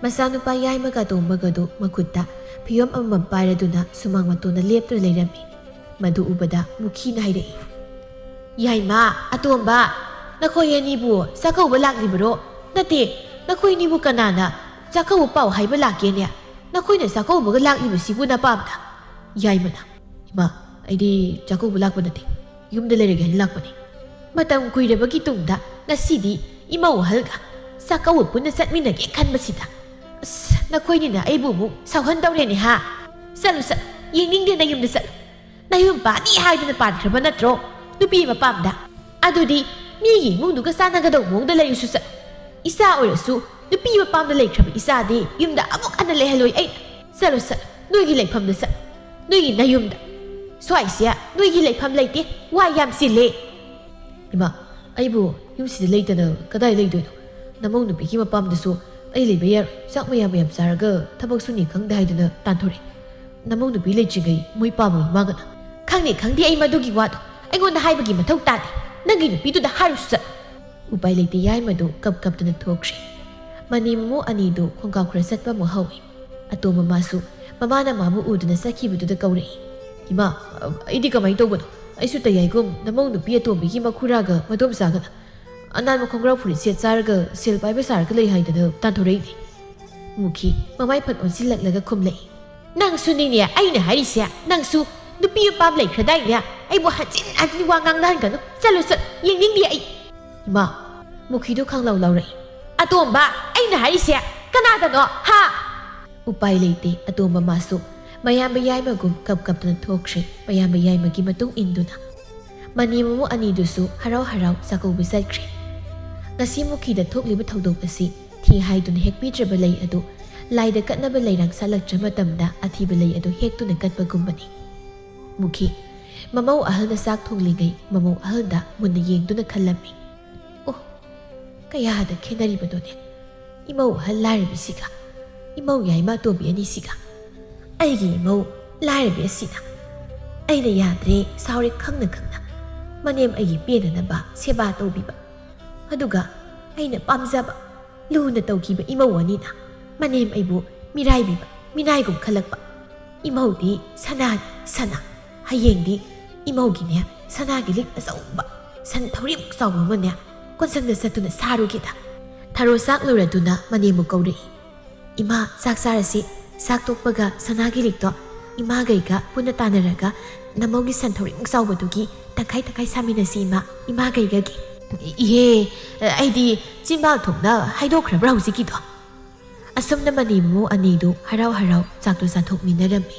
ꯃꯆꯥꯅꯨꯄꯥ ꯌꯥꯏꯃꯒ ꯑꯇꯣꯝꯕꯒꯗꯨ ꯃꯈꯨꯠꯇ ꯐꯤꯌꯣꯝ ꯑꯃꯃꯝ ꯄꯥꯏꯔꯗꯨꯅ ꯁꯨꯃꯥꯡ ꯃꯇꯣꯟꯗ ꯂꯦꯞꯇꯨꯅ ꯂꯩꯔꯝꯃꯤ꯫ ꯃꯗꯨ ꯎꯕꯗ ꯃꯨꯈꯤꯅ ꯍꯥꯏꯔꯛꯏ, "ꯌꯥꯏꯃ, ꯑꯇꯣꯝꯕ, ꯅꯈꯣꯏ ꯑꯅꯤꯕꯨ ꯆꯥꯛꯀꯧꯕ ꯂꯥꯛꯂꯤꯕꯔꯣ? ꯅꯠꯇꯦ, ꯅꯈꯣꯏ ꯑꯅꯤꯕꯨ ꯀꯅꯥꯅ ꯆꯥꯛꯀꯧꯕ ꯄꯥꯎ ꯍꯥꯏꯕ ꯂꯥꯛꯀꯦꯅꯦ? ꯅꯈꯣꯏꯅ ꯆꯥꯛꯀꯧꯕꯒ ꯂꯥꯛꯂꯤꯕꯁꯤꯕꯨ ꯅꯄꯥꯝꯗ?" ꯌꯥꯏꯃꯅ, "ꯏꯃꯥ, ꯑꯩꯗꯤ ꯆꯥꯛꯀꯧꯕ ꯂꯥꯛꯄ ꯅꯠꯇꯦ, ꯌꯨꯝꯗ ꯂꯩꯔꯒꯦ ꯍꯥꯏꯅ ꯂꯥꯛꯄꯅꯤ꯫ ꯃꯇꯝ ꯀꯨꯏꯔꯕꯒꯤ ꯇꯨꯡꯗ ꯉꯁꯤꯗꯤ ꯏꯃꯧ ꯑꯍꯜꯒ ꯆꯥꯛꯀꯧꯕ ꯄꯨꯟꯅ ꯆꯠꯃꯤꯟꯅꯒꯦ ꯈꯟꯕꯁꯤꯗ, ꯑꯁ, ꯅꯈꯣꯏꯅꯤꯅ ꯑꯩꯕꯨ ꯑꯃꯨꯛ ꯁꯥꯎꯍꯟꯗꯧꯔꯦꯅꯦ ꯍꯥ? ꯆꯠꯂꯨ, ꯆꯠꯂꯨ, ꯌꯦꯡꯅꯤꯡꯗꯦ ꯅꯌꯨꯝꯗ ꯆꯠꯂꯨ꯫ ꯅꯌꯨꯝ ꯄꯥꯅꯤ ꯍꯥꯏꯗꯨꯅ ꯄꯥꯟꯈ꯭ꯔꯕ ꯅꯠꯇ꯭ꯔꯣ ꯅꯨꯄꯤ ꯑꯃ ꯄꯥꯝꯗ? ꯑꯗꯨꯗꯤ ꯃꯤꯒꯤ ꯏꯃꯨꯡꯗꯨꯒ ꯆꯥꯟꯅꯒꯗꯧꯕ ꯃꯑꯣꯡꯗ ꯂꯩꯔꯨꯁꯨ ꯆꯠꯂꯨ꯫ ꯏꯆꯥ ꯑꯣꯏꯔꯁꯨ ꯅꯨꯄꯤ ꯑꯃ ꯄꯥꯝꯗ ꯂꯩꯈ꯭ꯔꯕ ꯏꯆꯥꯗꯤ ꯌꯨꯝꯗ ꯑꯃꯨꯛ ꯍꯟꯅ ꯂꯩꯍꯜꯂꯣꯏ ꯑꯩꯅ꯫ ꯆꯠꯂꯨ, ꯆꯠꯂꯨ, ꯅꯣꯏꯒꯤ ꯂꯩꯐꯝꯗ ꯆꯠꯂꯨ, ꯅꯣꯏꯒꯤ ꯅꯌꯨꯝꯗ꯫ ꯁ꯭ꯋꯥꯏꯁꯦ ꯅꯣꯏꯒꯤ ꯂꯩꯐꯝ ꯂꯩꯇꯦ, ꯋꯥ ꯌꯥꯝ ꯆꯤꯜꯂꯦ꯫" "ꯏꯃꯥ, ꯑꯩꯕꯨ ꯌꯨꯝꯁꯤꯗ ꯂꯩꯇꯅ ꯀꯗꯥꯏ ꯂꯩꯗꯣꯏꯅꯣ? ꯅꯃꯧ ꯅꯨꯄꯤꯒꯤ ꯃꯄꯥꯝꯗꯁꯨ ꯑꯩ ꯂꯩꯕ ꯌꯥꯔꯣꯏ꯫ ꯆꯥꯛ ꯃꯌꯥꯝ ꯃꯌꯥꯝ ꯆꯥꯔꯒ ꯊꯕꯛ ꯁꯨꯅꯤ ꯈꯪꯗꯦ ꯍꯥꯏꯗꯨꯅ ꯇꯥꯟꯊꯣꯔꯛꯑꯦ꯫ ꯅꯃꯧ ꯅꯨꯄꯤ ꯂꯩꯇ꯭ꯔꯤꯉꯩ ꯃꯣꯏ ꯄꯥꯝꯃꯣꯏ ꯃꯥꯒꯅ꯫" "ꯈꯪꯗꯦ, ꯈꯪꯗꯦ, ꯑꯩ ꯃꯗꯨꯒꯤ ꯋꯥꯗꯣ ꯑꯩꯉꯣꯟꯗ ꯍꯥꯏꯕꯒꯤ ꯃꯊꯧ ꯇꯥꯗꯦ꯫ ꯅꯪꯒꯤ ꯅꯨꯄꯤꯗꯨꯗ ꯍꯥꯏꯔꯨꯁꯨ ꯆꯠꯂꯨ꯫" ꯎꯄꯥꯏ ꯂꯩꯇꯦ, ꯌꯥꯏꯃꯗꯨ ꯀꯞ ꯀꯞꯇꯅ ꯊꯣꯛꯈ꯭ꯔꯦ꯫ ꯃꯅꯤ ꯃꯃꯧ ꯑꯅꯤꯗꯨ ꯈꯣꯡꯀꯥꯎ ꯈꯔ ꯆꯠꯄ ꯑꯃꯨꯛ ꯍꯧꯏ꯫ ꯑꯇꯣꯝꯕ ꯃꯥꯁꯨ ꯃꯃꯥꯅ ꯃꯥꯕꯨ ꯎꯗꯨꯅ ꯆꯠꯈꯤꯕꯗꯨꯗ ꯀꯧꯔꯛꯏ, "ꯏꯃꯥ, ꯑꯩꯗꯤ ꯀꯃꯥꯏꯅ ꯇꯧꯕꯅꯣ? ꯑꯩꯁꯨ ꯇꯌꯥꯏꯒꯨꯝ ꯅꯃꯧ ꯅꯨꯄꯤ ꯑꯇꯣꯝꯕꯤꯒꯤ ꯃꯈꯨꯔꯥꯒ ꯃꯗꯣꯝꯆꯥꯒꯅ ꯑꯅꯥꯟꯕ ꯈꯣꯡꯒ꯭ꯔꯥꯎ ꯐꯨꯔꯤꯠ ꯁꯦꯠ ꯆꯥꯔꯒ ꯁꯦꯜ ꯄꯥꯏꯕ ꯁꯥꯔꯒ ꯂꯩ ꯍꯥꯏꯗꯅ ꯇꯥꯟꯊꯣꯔꯛꯏꯅꯤ꯫" ꯃꯨꯈꯤ ꯃꯃꯥꯏ ꯐꯠ ꯑꯣꯟꯁꯤꯜꯂꯛꯂꯒ ꯈꯨꯝꯂꯛꯏ, "ꯅꯪꯁꯨꯅꯤꯅꯦ ꯑꯩꯅ ꯍꯥꯏꯔꯤꯁꯦ, ꯅꯪꯁꯨ ꯅꯨꯄꯤ ꯑꯄꯥꯝ ꯂꯩꯈ꯭ꯔꯗꯥꯏꯅꯦ? ꯑꯩꯕꯨ ꯍꯟꯖꯤꯟ ꯍꯟꯖꯤꯟ ꯋꯥ ꯉꯥꯡꯅꯍꯟꯒꯅꯨ, ꯆꯠꯂꯨ ꯆꯠꯂꯨ, ꯌꯦꯡꯅꯤꯡꯗꯦ ꯑꯩ꯫" "ꯏꯃꯥ꯫" ꯃꯨꯈꯤꯗꯨ ꯈꯪꯂꯧ ꯂꯧꯔꯛꯏ, "ꯑꯇꯣꯝꯕ, ꯑꯩꯅ ꯍꯥꯏꯔꯤꯁꯦ ꯀꯅꯥꯗꯅꯣ ꯍꯥ?" ꯎꯄꯥꯏ ꯂꯩꯇꯦ, ꯑꯇꯣꯝꯕ ꯃꯥꯁꯨ ꯃꯌꯥꯝꯕ ꯌꯥꯏꯃꯒꯨꯝ ꯀꯞ ꯀꯞꯇꯨꯅ ꯊꯣꯛꯈ꯭ꯔꯦ꯫ ꯃꯌꯥꯝꯕ ꯌꯥꯏꯃꯒꯤ ꯃꯇꯨꯡ ꯏꯟꯗꯨꯅ ꯃꯅꯦ ꯃꯃꯧ ꯑꯅꯤꯗꯨꯁꯨ ꯍꯔꯥꯎ ꯍꯔꯥꯎ ꯆꯥꯛꯀꯧꯕ ꯆꯠꯈ꯭ꯔꯦ꯫ ꯉꯁꯤ ꯃꯨꯈꯤꯗ ꯊꯣꯛꯂꯤꯕ ꯊꯧꯗꯣꯛ ꯑꯁꯤ ꯊꯤ ꯍꯥꯏꯗꯨꯅ ꯍꯦꯛꯄꯤꯗ꯭ꯔꯕ ꯂꯩ ꯑꯗꯨ ꯂꯥꯏꯗ ꯀꯠꯅꯕ ꯂꯩꯔꯥꯡ ꯁꯥꯠꯂꯛꯇ꯭ꯔ ꯃꯇꯝꯗ ꯑꯊꯤꯕ ꯂꯩ ꯑꯗꯨ ꯍꯦꯛꯇꯨꯅ ꯀꯠꯄꯒꯨꯝꯕꯅꯤ꯫ ꯃꯨꯈꯤ, ꯃꯃꯧ ꯑꯍꯜꯅ ꯆꯥꯛ ꯊꯣꯡꯂꯤꯉꯩ ꯃꯃꯧ ꯑꯍꯜꯗ ꯃꯨꯟꯅ ꯌꯦꯡꯗꯨꯅ ꯈꯜꯂꯝꯃꯤ꯫ ꯑꯣ, ꯀꯌꯥꯗ ꯈꯦꯠꯅꯔꯤꯕꯅꯣꯅꯦ ꯏꯃꯧ ꯑꯍꯜ ꯂꯥꯏꯔꯕꯤꯁꯤꯒ, ꯏꯃꯧ ꯌꯥꯏꯃ ꯑꯇꯣꯝꯕꯤ ꯑꯅꯤꯁꯤꯒ꯫ ꯑꯩꯒꯤ ꯏꯃꯧ ꯂꯥꯏꯔꯕꯤ ꯑꯁꯤꯅ ꯑꯩꯅ ꯌꯥꯗ꯭ꯔꯦ ꯁꯥꯎꯔꯦ ꯈꯪꯅ ꯈꯪꯅ ꯃꯅꯦꯝ ꯑꯩꯒꯤ ꯄꯦꯟꯅꯅꯕ ꯁꯦꯕꯥ ꯇꯧꯕꯤꯕ, ꯑꯗꯨꯒ ꯑꯩꯅ ꯄꯥꯝꯖꯕ ꯂꯨꯅ ꯇꯧꯈꯤꯕ ꯏꯃꯧ ꯑꯅꯤꯅ ꯃꯅꯦꯝ ꯑꯩꯕꯨ ꯃꯤꯔꯥꯏꯕꯤꯕ, ꯃꯤꯅꯥꯏꯒꯨꯝ ꯈꯜꯂꯛꯄ꯫ ꯏꯃꯧꯗꯤ ꯁꯅꯥꯅꯤ, ꯁꯅꯥ꯫ ꯍꯌꯦꯡꯗꯤ ꯏꯃꯧꯒꯤꯅꯦ ꯁꯅꯥꯒꯤ ꯂꯤꯛ ꯑꯆꯧꯕ, ꯁꯟ ꯊꯧꯔꯤꯃꯨꯛ ꯆꯥꯎꯕ ꯑꯃꯅꯦ ꯀꯣꯟꯁꯪꯗ ꯆꯠꯇꯨꯅ ꯁꯥꯔꯨꯒꯦꯗ꯫ ꯊꯔꯣ ꯆꯥꯛ ꯂꯣꯏꯔꯗꯨꯅ ꯃꯅꯦꯝꯕꯨ ꯀꯧꯔꯛꯏ꯫ ꯏꯃꯥ, ꯆꯥꯛ ꯆꯥꯔꯁꯤ꯫ ꯆꯥꯛ ꯇꯣꯛꯄꯒ ꯁꯅꯥꯒꯤ ꯂꯤꯛꯇꯣ ꯏꯃꯥꯒꯩꯒ ꯄꯨꯟꯅ ꯇꯥꯟꯅꯔꯒ ꯅꯃꯧꯒꯤ ꯁꯟ ꯊꯧꯔꯤꯃꯨꯛ ꯆꯥꯎꯕꯗꯨꯒꯤ ꯇꯪꯈꯥꯏ ꯇꯪꯈꯥꯏ ꯁꯥꯃꯤꯟꯅꯁꯤ ꯏꯃꯥ, ꯏꯃꯥꯒꯩꯒꯒꯤ꯫ ꯏꯍꯦ, ꯑꯩꯗꯤ ꯆꯤꯟꯕꯥꯜ ꯊꯣꯛꯅ ꯍꯥꯏꯗꯣꯛꯈ꯭ꯔꯕ꯭ꯔꯥ ꯍꯧꯖꯤꯛꯀꯤꯗꯣ? ꯑꯁꯨꯝꯅ ꯃꯅꯦꯝꯕꯨ ꯑꯅꯤꯗꯨ ꯍꯔꯥꯎ ꯍꯔꯥꯎ ꯆꯥꯛꯇꯨ ꯆꯥꯊꯣꯛꯃꯤꯟꯅꯔꯝꯃꯤ꯫